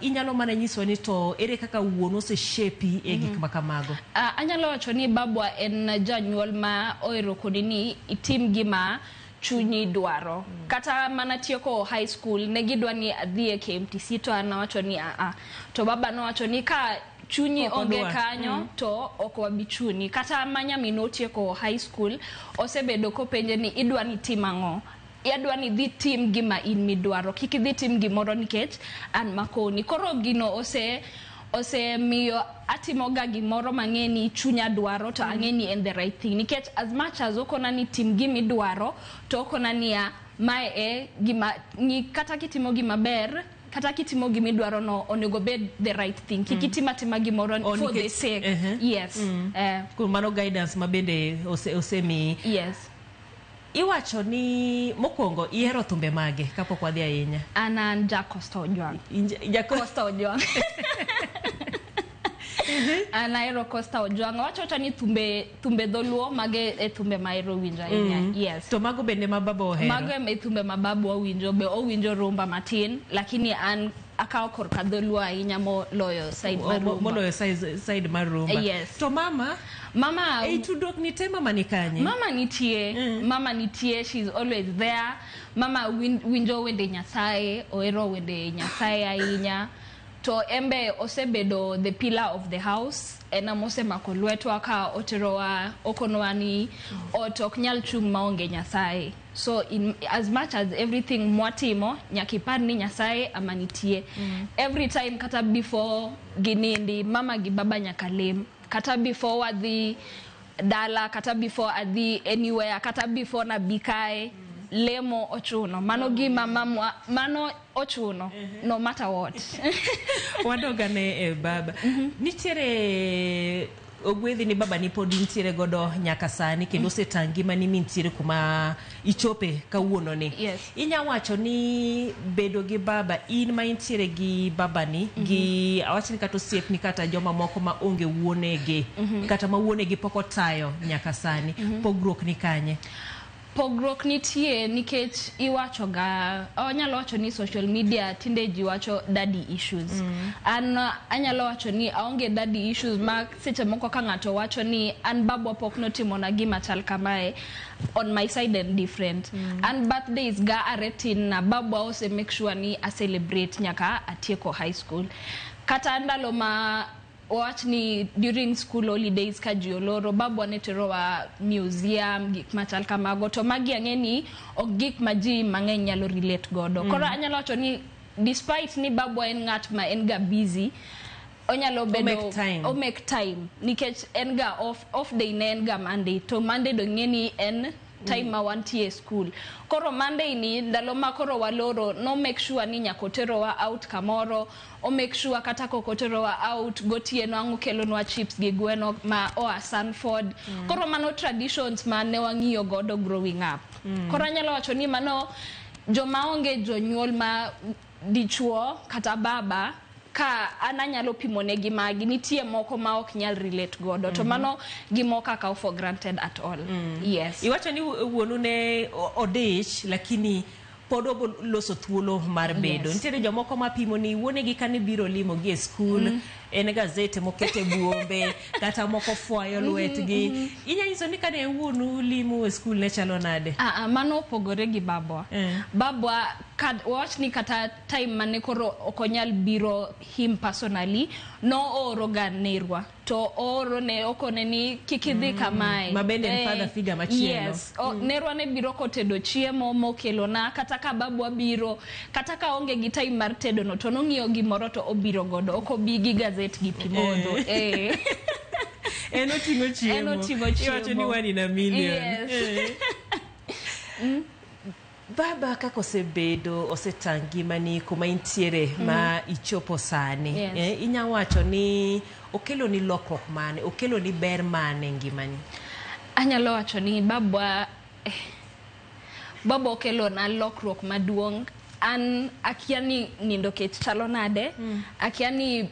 Inyalo mana nyiswa ni to ere kaka wuon oseshepi e gik ma kamago? Anyalo wacho ni babwa en janyuol ma ohero koni ni itim gima chunyi dwaro. Kata mana tieko high school, ne gidwa ni adhi e KMTC to an nawacho ni aa. To baba nowacho ni ka chunyi Ok onge odwar. kanyo to ok wabi chuni. Kata ma nyamin otieko high school, osebedo kopenje ni idwa ni tim ang'o? Adwa ni idhi tim gima in midwaro. Kik idhi tim gimoro nikech an makoni. Koro gino osemiyo atimoga gimoro mang'e ni chunya dwaro to ang'e ni en the right thing, nikech as much as okona ni tim gimidwaro to okona niya mae e gima ng'i, kata kitimo gima ber kata kitimo gimidwaro no, onego bed the right thing, kik itim atima gimoro Oh, for the sake. Yes. Kuom mano guidance ma bende osemiyi. Yes. Iwacho ni mokwongo ihero thumbe mage kapok wadhi ahinya? An ja Costa Ojwang'. Costa Ojwang'. An ahero Costa Ojwang'. Wacho wacha ni thumbe dholuo, mage e thumbe ma ahero winjo ahinya. Yes. To mago bende ma baba ohero? Mago e thumbe ma babu owinjo, be owinjo rumba matin, lakini an akawo korka dholuo ahinya moloyo side mar rumba. Moloyo side mar rumba. Yes. To mama? Mama. Ei tudruok ni te mama ni kanye? Mama nitie. Mama nitie, she's always there. Mama winjo wende Nyasaye, ohero wende Nyasaye ahinya. To embe osebedo the pillar of the house, en ema osemako lwetwa ka oterowa, okonowa ni ot ok nyal chung' maonge Nyasaye. So in as much as everything mwatimo, nyaka ipar ni Nyasaye ama nitie. Every time kata before ginindi, mama gi baba nyaka lem. Kata before wadhi dala, kata before adhi anywhere, kata before nabi kae, lemo ochuno. Mano gima mamwa, mano ochuno, no matter what. Wadogane e baba. Nitiere ogwedhi ni baba ni pod intiere godo nyaka sani kendo osetang' ngimani mintiere kuma ichope kawuono ni. Inya wacho ni bedo gi baba, in ma intiere gi babani, gi awach ni kata osiepni kata joma moko ma onge wuonegi, kata ma wuonegi pok otayo nyaka sani, pogruok ni kanye? Pogruok nitie nikech iwacho ga, anyalo wacho ni social media tinde ji wacho daddy issues. An anyalo wacho ni aonge daddy issues, ma seche moko ka ng'ato wacho ni an babwa pok notimona gima chal kamae, on my side en different. An birthdays ga are tin na babwa ose make sure ni a celebrate nyaka atieko high school. Kata ndalo ma wawach ni during school holidays ka ji oloro, babwa ne terowa museum, gik machal kamago, to magi ang'e ni ok gik ma ji mang'eny nyalo relate godo. Koro anyalo wacho ni despite ni babwa en ng'at ma en ga busy, onyalo bedo make time. O make time nikech en ga off day ne en ga Monday, to Monday do ng'e ni en time ma wantie e school. Koro Monday ni ndalo ma koro waloro, no make sure ni nyaka oterowa out kamoro, o make sure kata kok oterowa out gotieno ang' okelonwa chips gi gweno ma oa Sanford. Koro mano traditions ma ne wang'iyo godo growing up. Koro anyalo wacho ni mano joma onge jonyuol ma dichuo kata baba, ka an anyalo pimo negi magi, nitie moko ma ok nyal relate godo, to mano gima ok akaw for granted at all. Yes. Iwacho ni wuonu ne odich, lakini pod obo loso thuolo mar bedo. Nitiere jomoko mapimo ni wuonegi kane biro limogi e skul, en gazete mokete buombe kata moko fwayo lwetgi. Inya nyiso ni kane wuonu limo e skul ne chalo nade? Ah, ah, mano opogore gi babwa. Babwa wawach ni kata time mane koro ok onyal biro him personally, nooro ga nerwa to ooro ne okone ni kik idhi kamae. Ma bende en father figure machielo. Yes. Nerwa ne biro kotedo chiemo mokelona, kata ka babwa biro, kata ka onge gi time mar tedo no, to nong'iewo gimoro to obiro godo, ok obi gi gazet gi pi modho. En oting'o chiemo. En oting'o Iwacho ni chiemo. one in a million. Yes. Baba kaka osebedo osetang' ngimani kuma intiere ma ichopo sani. Inya wacho ni okelo ni lokruok mane, okelo ni ber mane e ngimani? Anyalo wacho ni babwa baba okelo na lokruok maduong'. An akia ni nindo kech chalo nade, akia ni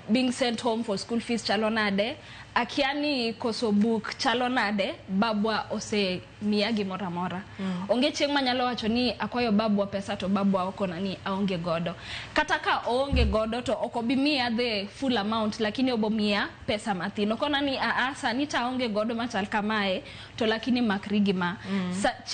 being sent home for school fees chalo nade, akia ni koso buk chalo nade. Babwa osemiya gimoro amora. Onge chieng' manyalo wacho ni akwayo babwa pesa to babwa okona ni aonge godo. Kata ka oonge godo to ok obi miya the full amount, lakini obo miya pesa mathin. Okona ni aa, sani to aonge godo machal kamae, to lakini makri gi ma.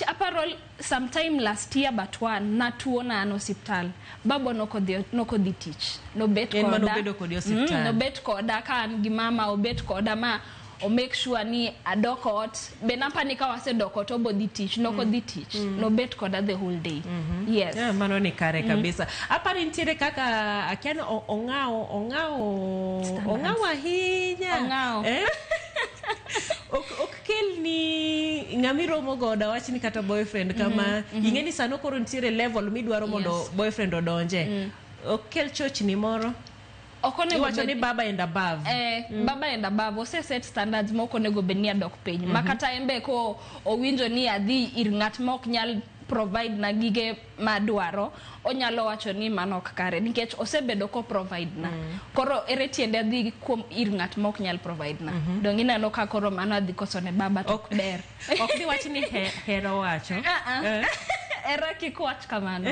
Aparo sometime last year but one, natuo na an osiptal. Babwa nokodhi tich. Nobet En koda. manobedo kodi osiptal. Nobet koda ka an gi mama, obet koda ma o make sure ni adok ot. Be napani ka wasedok ot obo dhi tich, nokodhi tich. Nobet koda the whole day. Yes. Yeah, mano ni kare kabisa. Aparo nitiere kaka akia ni ong'awo Standards. ong'awo ahinya. Ong'awo. Eh? Ok kel ni ng'ama iromo godo, awach ni kata boyfriend kama, ing'e ni sano koro nitiere level midwaro mondo boyfriend odonje. Ok kel chochni moro? Ok onego Iwacho ni baba and above. Baba and above ose set standards ma ok onego bed ni adok piny. Ma kata en be ko owinjo ni adhi ir ng'at ma ok nyal provide na gige madwaro, onyalo wacho ni mano ok kare nikech osebedo ko provide na. Koro ere tiende adhi kuom ir ng'at ma ok nyal provide na? Dong ineno ka koro mano adhi koso ne baba to ok ber. Ok diwach ni hero wacho. Ah, ah. Hera kik wach kamano.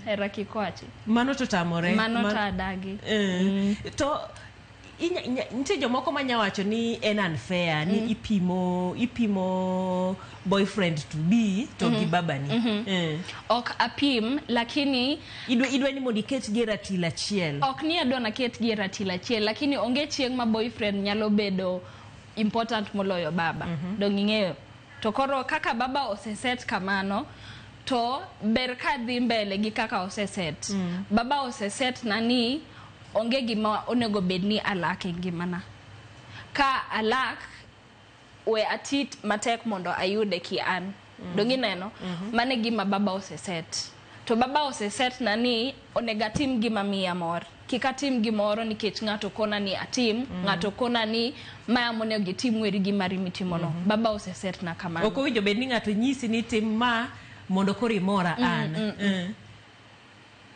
Hera kik wachi. Mano to tamore. Mano to adagi. To nitie jomoko manya wacho ni en unfair ni ipimo boyfriend to be to gi babani. Ok apim, lakini idwa ni mondo iket gi e ratil achiel. Ok ni adwa naket gi e ratil achiel, lakini onge chieng' ma boyfriend nyalo bedo important moloyo baba. Dong ing'eyo. To koro kaka baba oseset kamano, to ber ka dhi mbele gi kaka oseset. Baba oseset na ni onge gima onego bed ni alak e ngimana. Ka alak, we ati matek mondo ayude ki an. Dong ineno? Mano e gima baba oseset. To baba oseset na ni onego atim gima miya mor. Kik atim gimoro nikech ng'ato kona ni atim, ng'ato kona ni ma monego itim, weri gi mari mitimono. Baba oseset na kamano. Ok owinjo bed ni ng'ato nyisi ni tim ma mondo koro imora an.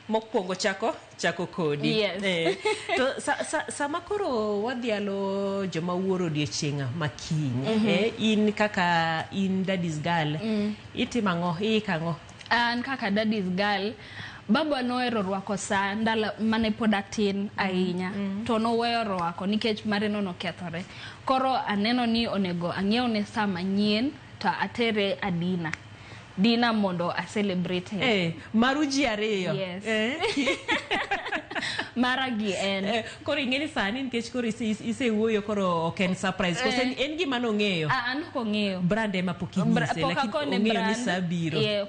Mokwongo chako kodi. Yes. To sama koro wadhialo joma wuoro odiochieng' makiny, in kaka in daddy's girl, itimo ang'o? Iiko ang'o? An kaka daddy's girl, baba nohero rwako saa ndalo mane pod atin ahinya. To noweyo rwako nikech mare no nokethore. Koro aneno ni onego ang'iewne saa manyien to atere a dinner. Dinner mondo a celebrate him. Maru ji ariyo. Yes. Mara gi en. Koro ing'e ni sani nikech koro isewuoyo koro ok en surprise. Koso en gima nong'eyo? Ah, an ok ong'eyo. Brand ema pok inyise, Pok lakini akone ong'eyo ni brand. saa biro. Yeah,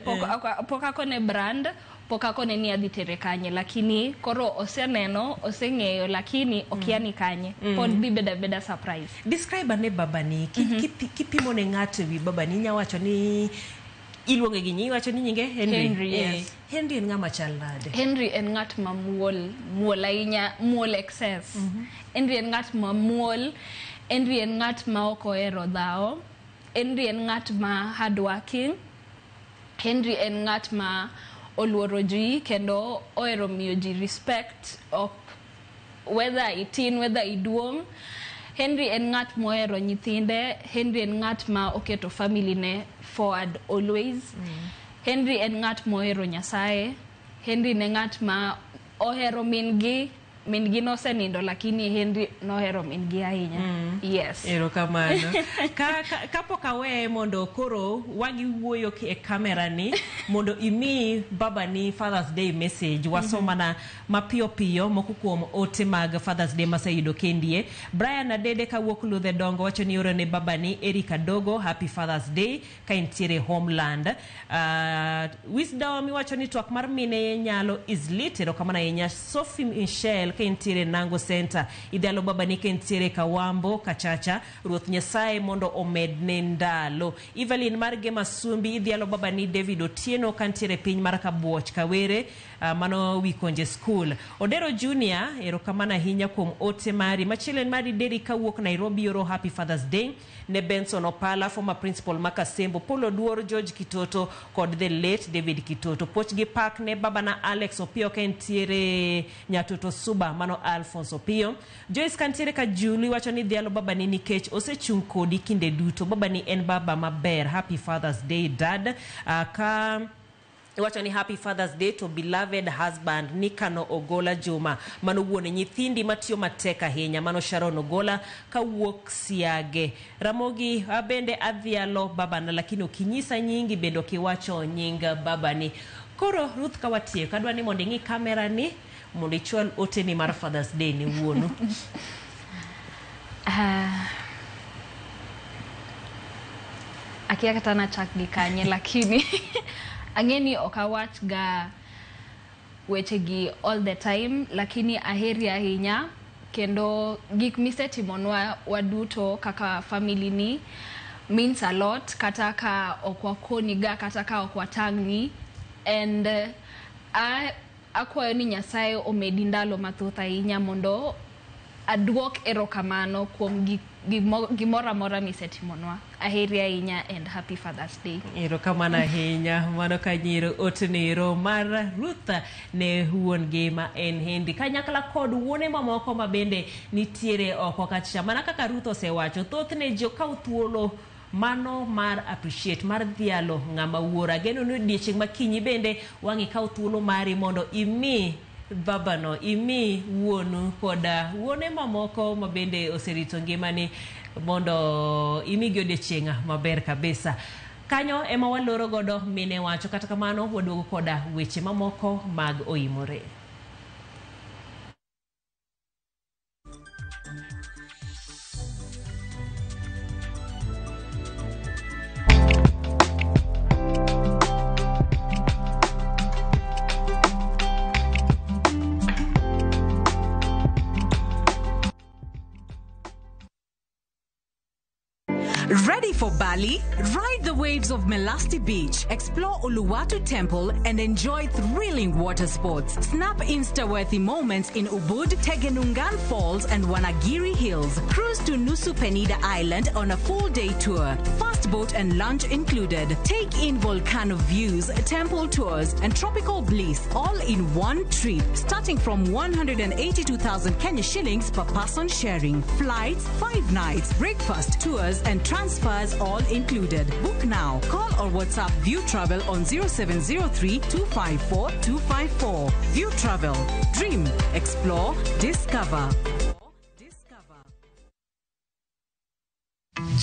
pok akone brand, pok akone ni adhi tere kanye, lakini koro oseneno, oseng'eyo, lakini okia ni kanye. Pod dhi bedo abeda surprise. Describe ane babani. Kipimo ne ng'ato ewi babani, inya wacho ni iluonge gi nying, iwacho ni nyinge Henry. Henry, yes. Henry en ng'ama chal nade? Henry en ng'at mamuol, muol ahinya, muol excess. Henry en ng'at mamuol, Henry en ng'at ma ok ohero dhawo, Henry en ng'at ma hardworking, Henry en ng'at ma oluoro ji kendo ohero miyo ji respect, ok whether itin, whether iduong'. Henry en ng'at mohero nyithinde, Henry en ng'at ma oketo family ne forward always. Henry en ng'at mohero Nyasaye. Henry ne ng'at ma ohero min gi, Min gi nosenindo lakini Henry nohero min gi ahinya. Yes. Erokamano. Kapok aweye mondo koro wagi wuoyo e kamera ni mondo imi babani Father's Day message, wasomana mapiyo piyo moko kuom ote mag Father's Day maseyudo kendie. Brian Adede kawuok Ludhe Dongo wacho ni oro ne babani Eric Adogo happy Father's Day ka entiere homeland. Wisdom iwacho ni twak mar mine nyalo is lit. Erokamano ahinya. Sophie Michelle ka entiere Nango Center, idhialo babani ka entiere Kawambo Kachacha, Ruoth Nyasaye mondo omedne ndalo. Evelyn mar Gema Sumbi idhialo babani David Otieno ka ntiere piny mar Kabuoch Kawere, mano Wikonje School. Odero Junior, erokamano ahinya kuom ote mari. Machielo en mari Derry kawuok Nairobi oro happy Father's Day ne Benson Opala, former principal Makasembo, Paul Oduor, George Kitoto kod the late David Kitoto. Puoch gi pak ne babana Alex Opiyo ka entiere Nyatoto Suba, mano Alphonse Opiyo. Joyce kantiere ka Juli wacho ni dhialo babani nikech osechung' kodi kinde duto. Babani en baba maber. Happy Father's Day dad. Ka iwacho ni happy Father's Day to beloved husband Nikano Ogola Juma, mano wuon nyithindi matiyo matek ahinya, mano Sharon Ogola kawuok Siage. Ramogi bende adhialo babana, lakini okinyisa nyingi bende okiwacho nying babani. Koro Ruth, kawatieko, adwa ni mondo ing'i kamera ni mondo ichwal oteni mar Father's Day ni wuonu. Akia kata nachak gi kanye, lakini ang'e ni ok awach ga weche gi all the time, lakini aheri ahinya kendo gik misetimonwa waduto kaka family ni means a lot, kata ka ok wakoni ga, kata ka ok watang'ni. And akwayo ni Nyasaye omedi ndalo mathoth ahinya mondo aduok erokamano kuom gimoro amora misetimonwa. Aheri ahinya and happy Father's Day. Erokamano ahinya. Mano kanyero otenero mar Ruth ne wuon gi ma en Henry kanyakla kod wuone mamoko ma bende nitiere oko kacha. Mana kaka Ruth osewacho, thothne ji okaw thuolo mano mar appreciate, mar dhialo ng'ama wuoro. Ageno ni odiechieng' makinyi bende wang' ikaw thuolo mari mondo imi babano, imi wuonu koda wuone mamoko ma bende oserito ngimani mondo imigi odiechieng' maber kabisa. Kanyo ema waloro godo mine wacho, kata kamano waduogo koda weche mamoko mag oimore. Ready for Bali? Ride the waves of Melasti Beach, explore Uluwatu Temple, and enjoy thrilling water sports. Snap Insta-worthy moments in Ubud, Tegenungan Falls, and Wanagiri Hills. Cruise to Nusa Penida Island on a full-day tour. Fast boat and lunch included. Take in volcano views, temple tours, and tropical bliss all in one trip, starting from 182,000 Kenya shillings per person sharing. Flights, 5 nights, breakfast, tours, and transfers all included. Book now. Call or WhatsApp View Travel on 0703 254 254. View Travel. Dream, explore, discover.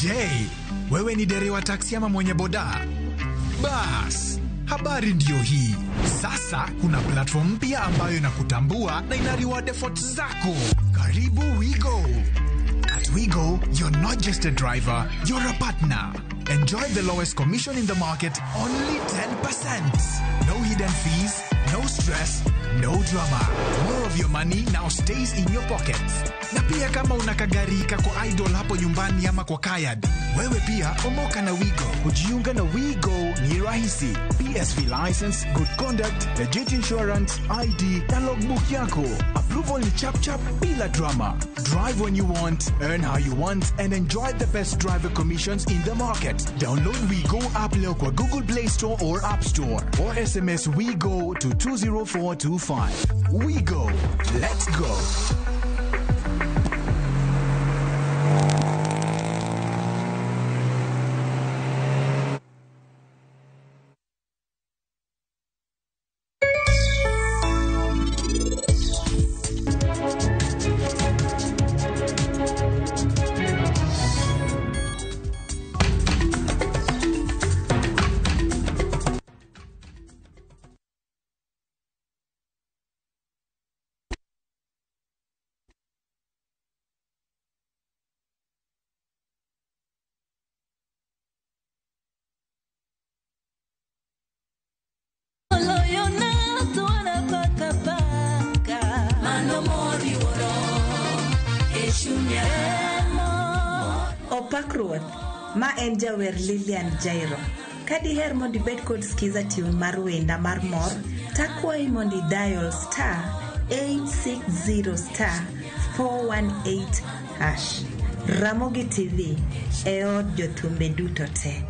Je, wewe ni dereva taksi ama mwenye boda? Bas, habari ndiyo hii. Sasa kuna platform mpya ambayo inakutambua na ina reward efforts zako. Karibu WeGo. At WeGo, you're not just a driver, you're a partner. Enjoy the lowest commission in the market, only 10%. No hidden fees, no stress, no drama. More of your money now stays in your pockets. Na pia kama una kagari kako idle hapo nyumbani ama kwa kayad, wewe pia omoka na WeGo. Kujiunga na WeGo ni rahisi. PSV license, good conduct, legit insurance, ID na logbook yako. Approval ni chap chap bila drama. Drive when you want, earn how you want, and enjoy the best driver commissions in the market. Download WeGo app leo kwa Google Play Store or App Store, or SMS WeGo to 20425. WeGo. Let's go. Pakruoth, ma en jawer Lilian Jairo. Ka diher mondo ibed kod skiza tune mar wenda mar mor, takwayi mondo idial star 860 star 418 hash. Ramogi TV e od jothumbe duto te.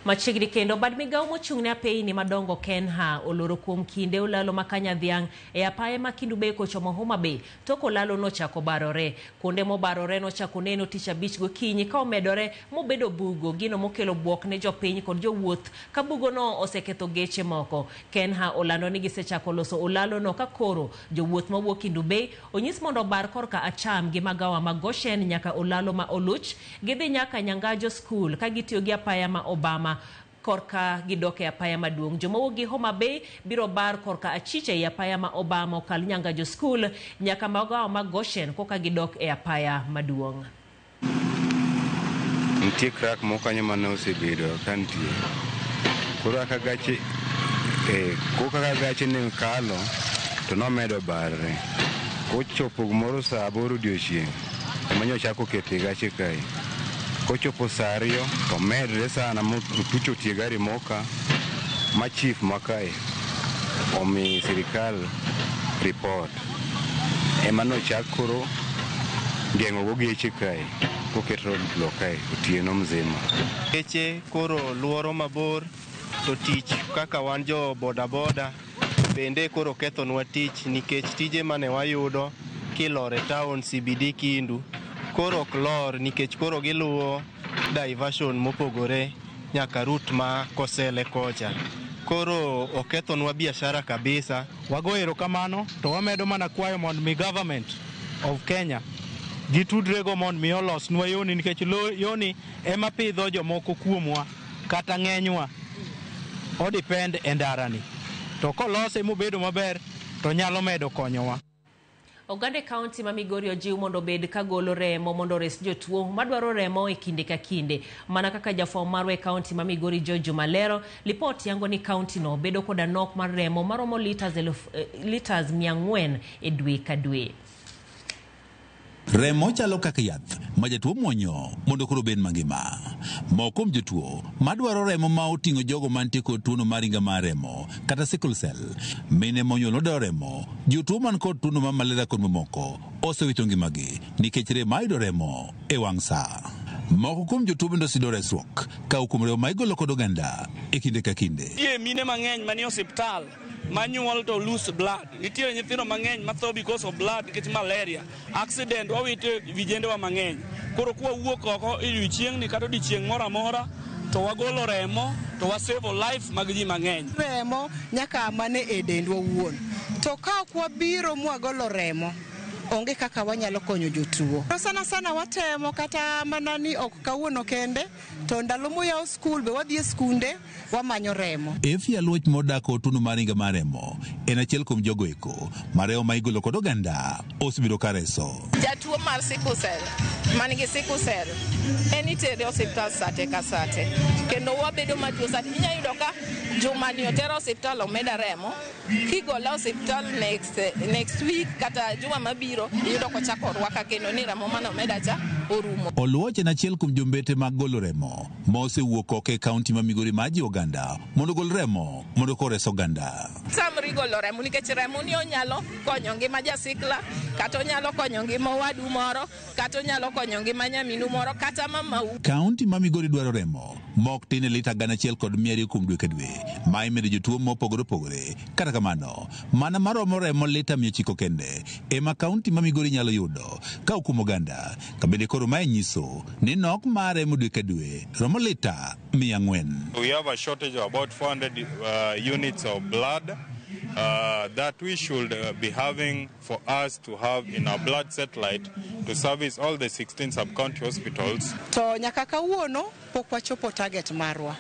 Machiegni kendo bad migawo mochung' ne apeyni madongo Kenha oloro kuom kinde olalo ma Kanyadhiang' e apaya ma Kendu Bay kochomo Homa Bay tok olalo nochako barore. Kuonde mobarore nochako neno tich abich gokinyi ka omedore mobedo bugo, gino mokelo buok ne jopiny kod jowuoth ka bugono oseketho geche moko. Kenha olando ni gisechako loso olalo no ka koro jowuoth mawuok Kendu Bay onyis mondo obar korka acham gi magawa ma Goshen nyaka olalo ma Oluch gidhi nyaka Nyangajo School ka gitiyo gi apaya ma Obama korka gidok e apaya maduong'. Joma wuok gi Homa Bay biro bar korka achich ei apaya ma Obama okal Nyangajo School nyaka magawa ma Goshen koka gidok e apaya maduong'. Nitie crack moko kanyo mane osebedo ka nitie. Koro kaka gache kaka gache ne kalo to nomedo barre. Kochopo gimoro saa 8 odiochieng' ema nyochako kete gache kae. Kochopo saa 2 to medre sana motucho tie gari moka ma chief ma kae omi sirikal report. Ema nochak koro geng'o go geche kae koket roadblock kae otieno mzima. Geche koro luoro mabor to tich kaka wan jo bodaboda bende koro kethonwa tich nikech tije mane wayudo kilor e town CBD Kindu koro ok lor nikech koro giluwo diversion mopogore nyaka route ma Kosele kocha. Koro okethonwa biashara kabisa. Wago erokamano to wamedo mana kwayo mondo mi government of Kenya gitudrego mondo mi olosnwa yoni nikech yoni ema pidho jomoko kuomwa kata ng'enywa odepend e ndarani. To kolose mobedo maber to nyalo medo konyowa. Oganda e kaunti ma Migori ojiw mondo obed ka golo remo mondo ores jotuo madwaro remo e kinde ka kinde. Mana kaka jafwambo marwa e kaunti ma Migori George Malero, lipot yango ni kaunti no bedo koda nok mar remo maromo litas 400 e dwe ka dwe. Remo chalo kaka yath ma jatuo muonyo mondo koro obed mangima. Moko kuom jotuo madwaro remo ma oting'o jogo mantie kod tuono mar ringa mar remo kata sickle cell, mine monyuol odwaro remo, jotuo man kod tuono mar malaria kod mamoko osewito ngimagi nikech rem mayudo remo e wang' sa. Moko kuom jotuo bende oseyudo resruok ka kuom remo ma igolo kod oganda e kinde ka kinde. Nitie mine mang'eny manie osiptal manyuol to lose blood. Nitiere nyithindo mang'eny matho because of blood nikech malaria. Accident wawito vijendewa mang'eny. Koro kwawuok oko e odiochieng'ni kata odiochieng' moro amora to wagolo remo to wasevo life mag ji mang'eny. Remo nyaka mane e dendwa wuon. To ka ok wabiro mwagolo remo, onge kaka wanyalo konyo jotuo. To sana sana watemo kata mana ni ok kawuono kende, to ndalo moyaw skul be wadhi e skunde wamanyo remo. Efia Luoch modak otuno mar ringa mar remo en achiel kuom jogo eko ma remo ma igolo kod oganda osebedo ka reso. Jatuo mar sickle cell man gi sickle cell en itere osiptal sate ka sate kendo wabedo matuo sate. Inyalo yudo ka jumani otere osiptal omeda remo, kigole osiptal next week kata juma mabiro iyudo kochako orwaka kendo ni remo mane omeda cha orumo. Oluoch en achiel kuom jombete mag golo remo ma osewuok oko e kaunti ma Migori mar jiwo oganda mondo ogol remo mondo kores oganda. Tamri golo remo nikech remo ni onyalo konyo ngima jasikla kata onyalo konyo ngima owadu moro kata onyalo konyo ngima nyaminu moro kata mamau. Kaunti ma Migori dwaro remo mok tin e lita 1,200 kuom dwe ka dwe ma imedo jotuo mopogore opogore. Kata kamano, mana maromo remo lita 900 kende ema kaunti ma Migori nyalo yudo ka kuom oganda. Kabende koro mae nyiso ni nok mar remo dwe ka dwe romo lita 400. We have a shortage of about 400 units of blood that we should be having for us to have in our blood satellite to service all the 16sub-county hospitals. To nyaka kawuono pok wachopo target marwa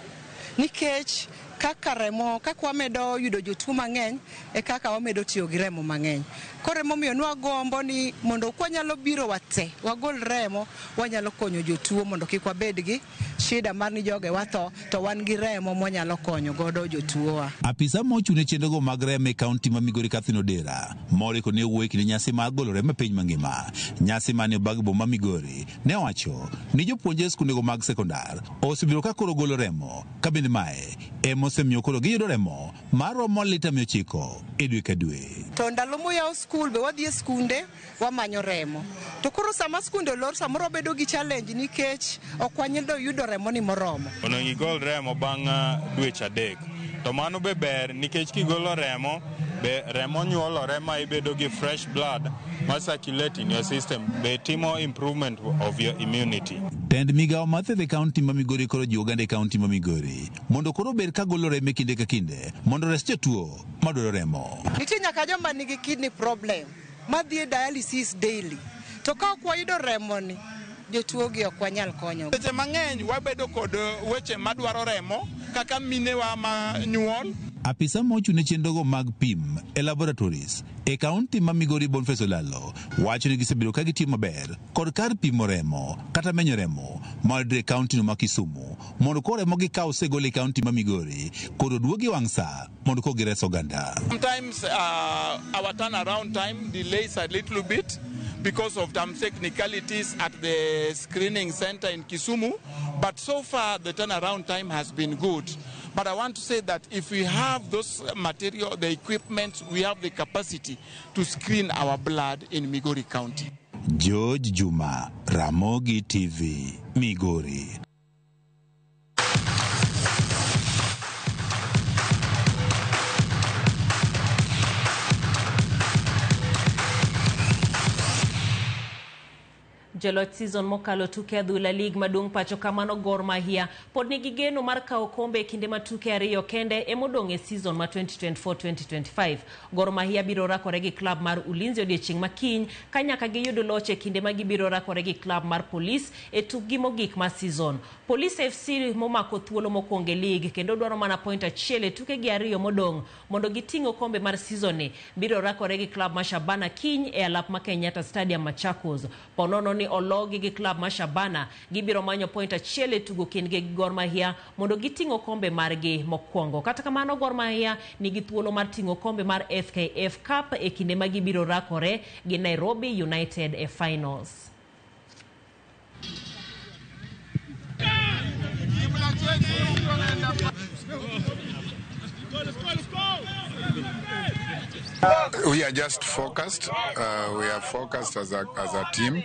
nikech Kaka remo, kaka wamedo yudo jotuo mang'eny, e kaka wamedo tiyo gi remo mang'eny. Koro emomiyo nwagombo ni mondo kwanyalo biro wate, wagol remo, wanyalo konyo jotuo mondo kik wabed gi shida mar ni joge watho, to wan gi remo mwanyalo konyo godo jotuowa. Apisa mochung' ne chenrogo mag remo e kaunti ma Migori Catherine Odera moriko ne owuoyo e kinde nyasi mar golo remo e piny mangima. Nyasi mane obag boma Migori ne owacho ni jopuonjre e skundego mag sekondar osebedo ka koro golo remo ka bende mae ema osemiyo koro giyudo remo maromo lita 900 e dwe ka dwe. To ndalo moyaw skul be wadhi e skunde wamanyo remo. To koro sama skunde olor samoro wabedo gi challenge nikech ok wanyalo yudo remo ni moromo. Onego igol remo bang' dweche 3. To mano be ber nikech kigolo remo, be remo nyuolore ma ibedo gi fresh blood ma circulate in your system, be timo improvement of your immunity. Tend migawo mar thieth e kaunti ma Migori koro jiwo oganda e kaunti ma Migori mondo koro obed ka golo remo e kinde ka kinde mondo ores jotuo madwaro remo. Nitie nyaka joma nigi kidney problem madhi e dialysis daily. To ka ok wayudo remo ni, jotuo gi ok wanyal konyo. Seche mang'eny wabedo kod weche madwaro remo kaka minewa ma nyuol. Apisa mochung' ne chenrogo mag pim e laboratories e kaunti ma Migori Boniface Olalo wacho ni gisebedo ka gitiyo maber kod kar pimo remo kata menyo remo mayudore e kaunti no ma Kisumu mondo koro remo gikaw osegol e kaunti ma Migori koro oduogi wang' sa mondo koro gires oganda. Sometimes our turnaround time delays a little bit because of some technicalities at the screening center in Kisumu, but so far the turnaround time has been good. But I want to say that if we have those material, the equipment, we have the capacity to screen our blood in Migori County. George Juma, Ramogi TV, Migori. Joloch season mokalo tuke adhula league maduong' pacho kamano Gor Mahia pod nigi geno mar kawo kombe e kinde ma tuke 2 kende emodong' e season ma 2024-2025. Gor Mahia biro rakore gi club mar Ulinzi odiechieng' makiny ka nyaka giyud loch e kinde ma gibiro rakore gi club mar Police e tukgi mogik mar season. Police FC momako thuolo mokwongo e league kendo dwaro mana point 1 e tukegi 2 modong' mondo giting' okombe mar season ni biro rakore gi club mar Shabana kiny e alap ma Kenyatta Stadium Machakos. Ponono ni ologi gi club mar Shabana gibiro manyo point 1 e tugo kindgi gi Gor Mahia mondo giting' okombe margi mokwongo. Kata kamano Gor Mahia nigi thuolo mar ting'o okombe mar FKF Cup e kinde ma gibiro rakore gi Nairobi United e finals. We are just focused. We are focused as a team.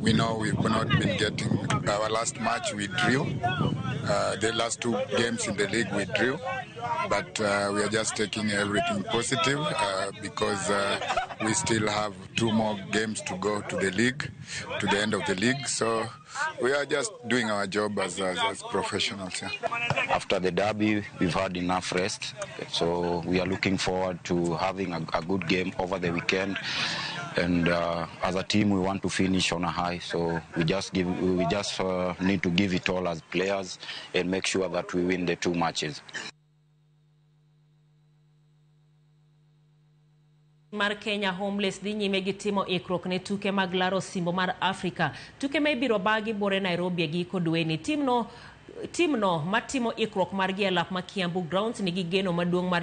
We know we've not been getting our last match. We drew. The last 2 games in the league we drew, but we are just taking everything positive because we still have 2 more games to go to the league, to the end of the league. So we are just doing our job as professionals. Yeah. After the derby, we've had enough rest, so we are looking forward to having a good game over the weekend. And as a team, we want to finish on a high. So we just need to give it all as players and make sure that we win the 2 matches. Mar Kenya Homeless dhi nyime gi timo ikruok ne tuke mag laro osimbo mar Afrika. Tuke ma ibiro bagi bore Nairobi e giko dweni. Timno matimo ikruok margi e lap ma Kiambu Grounds nigi geno maduong' mar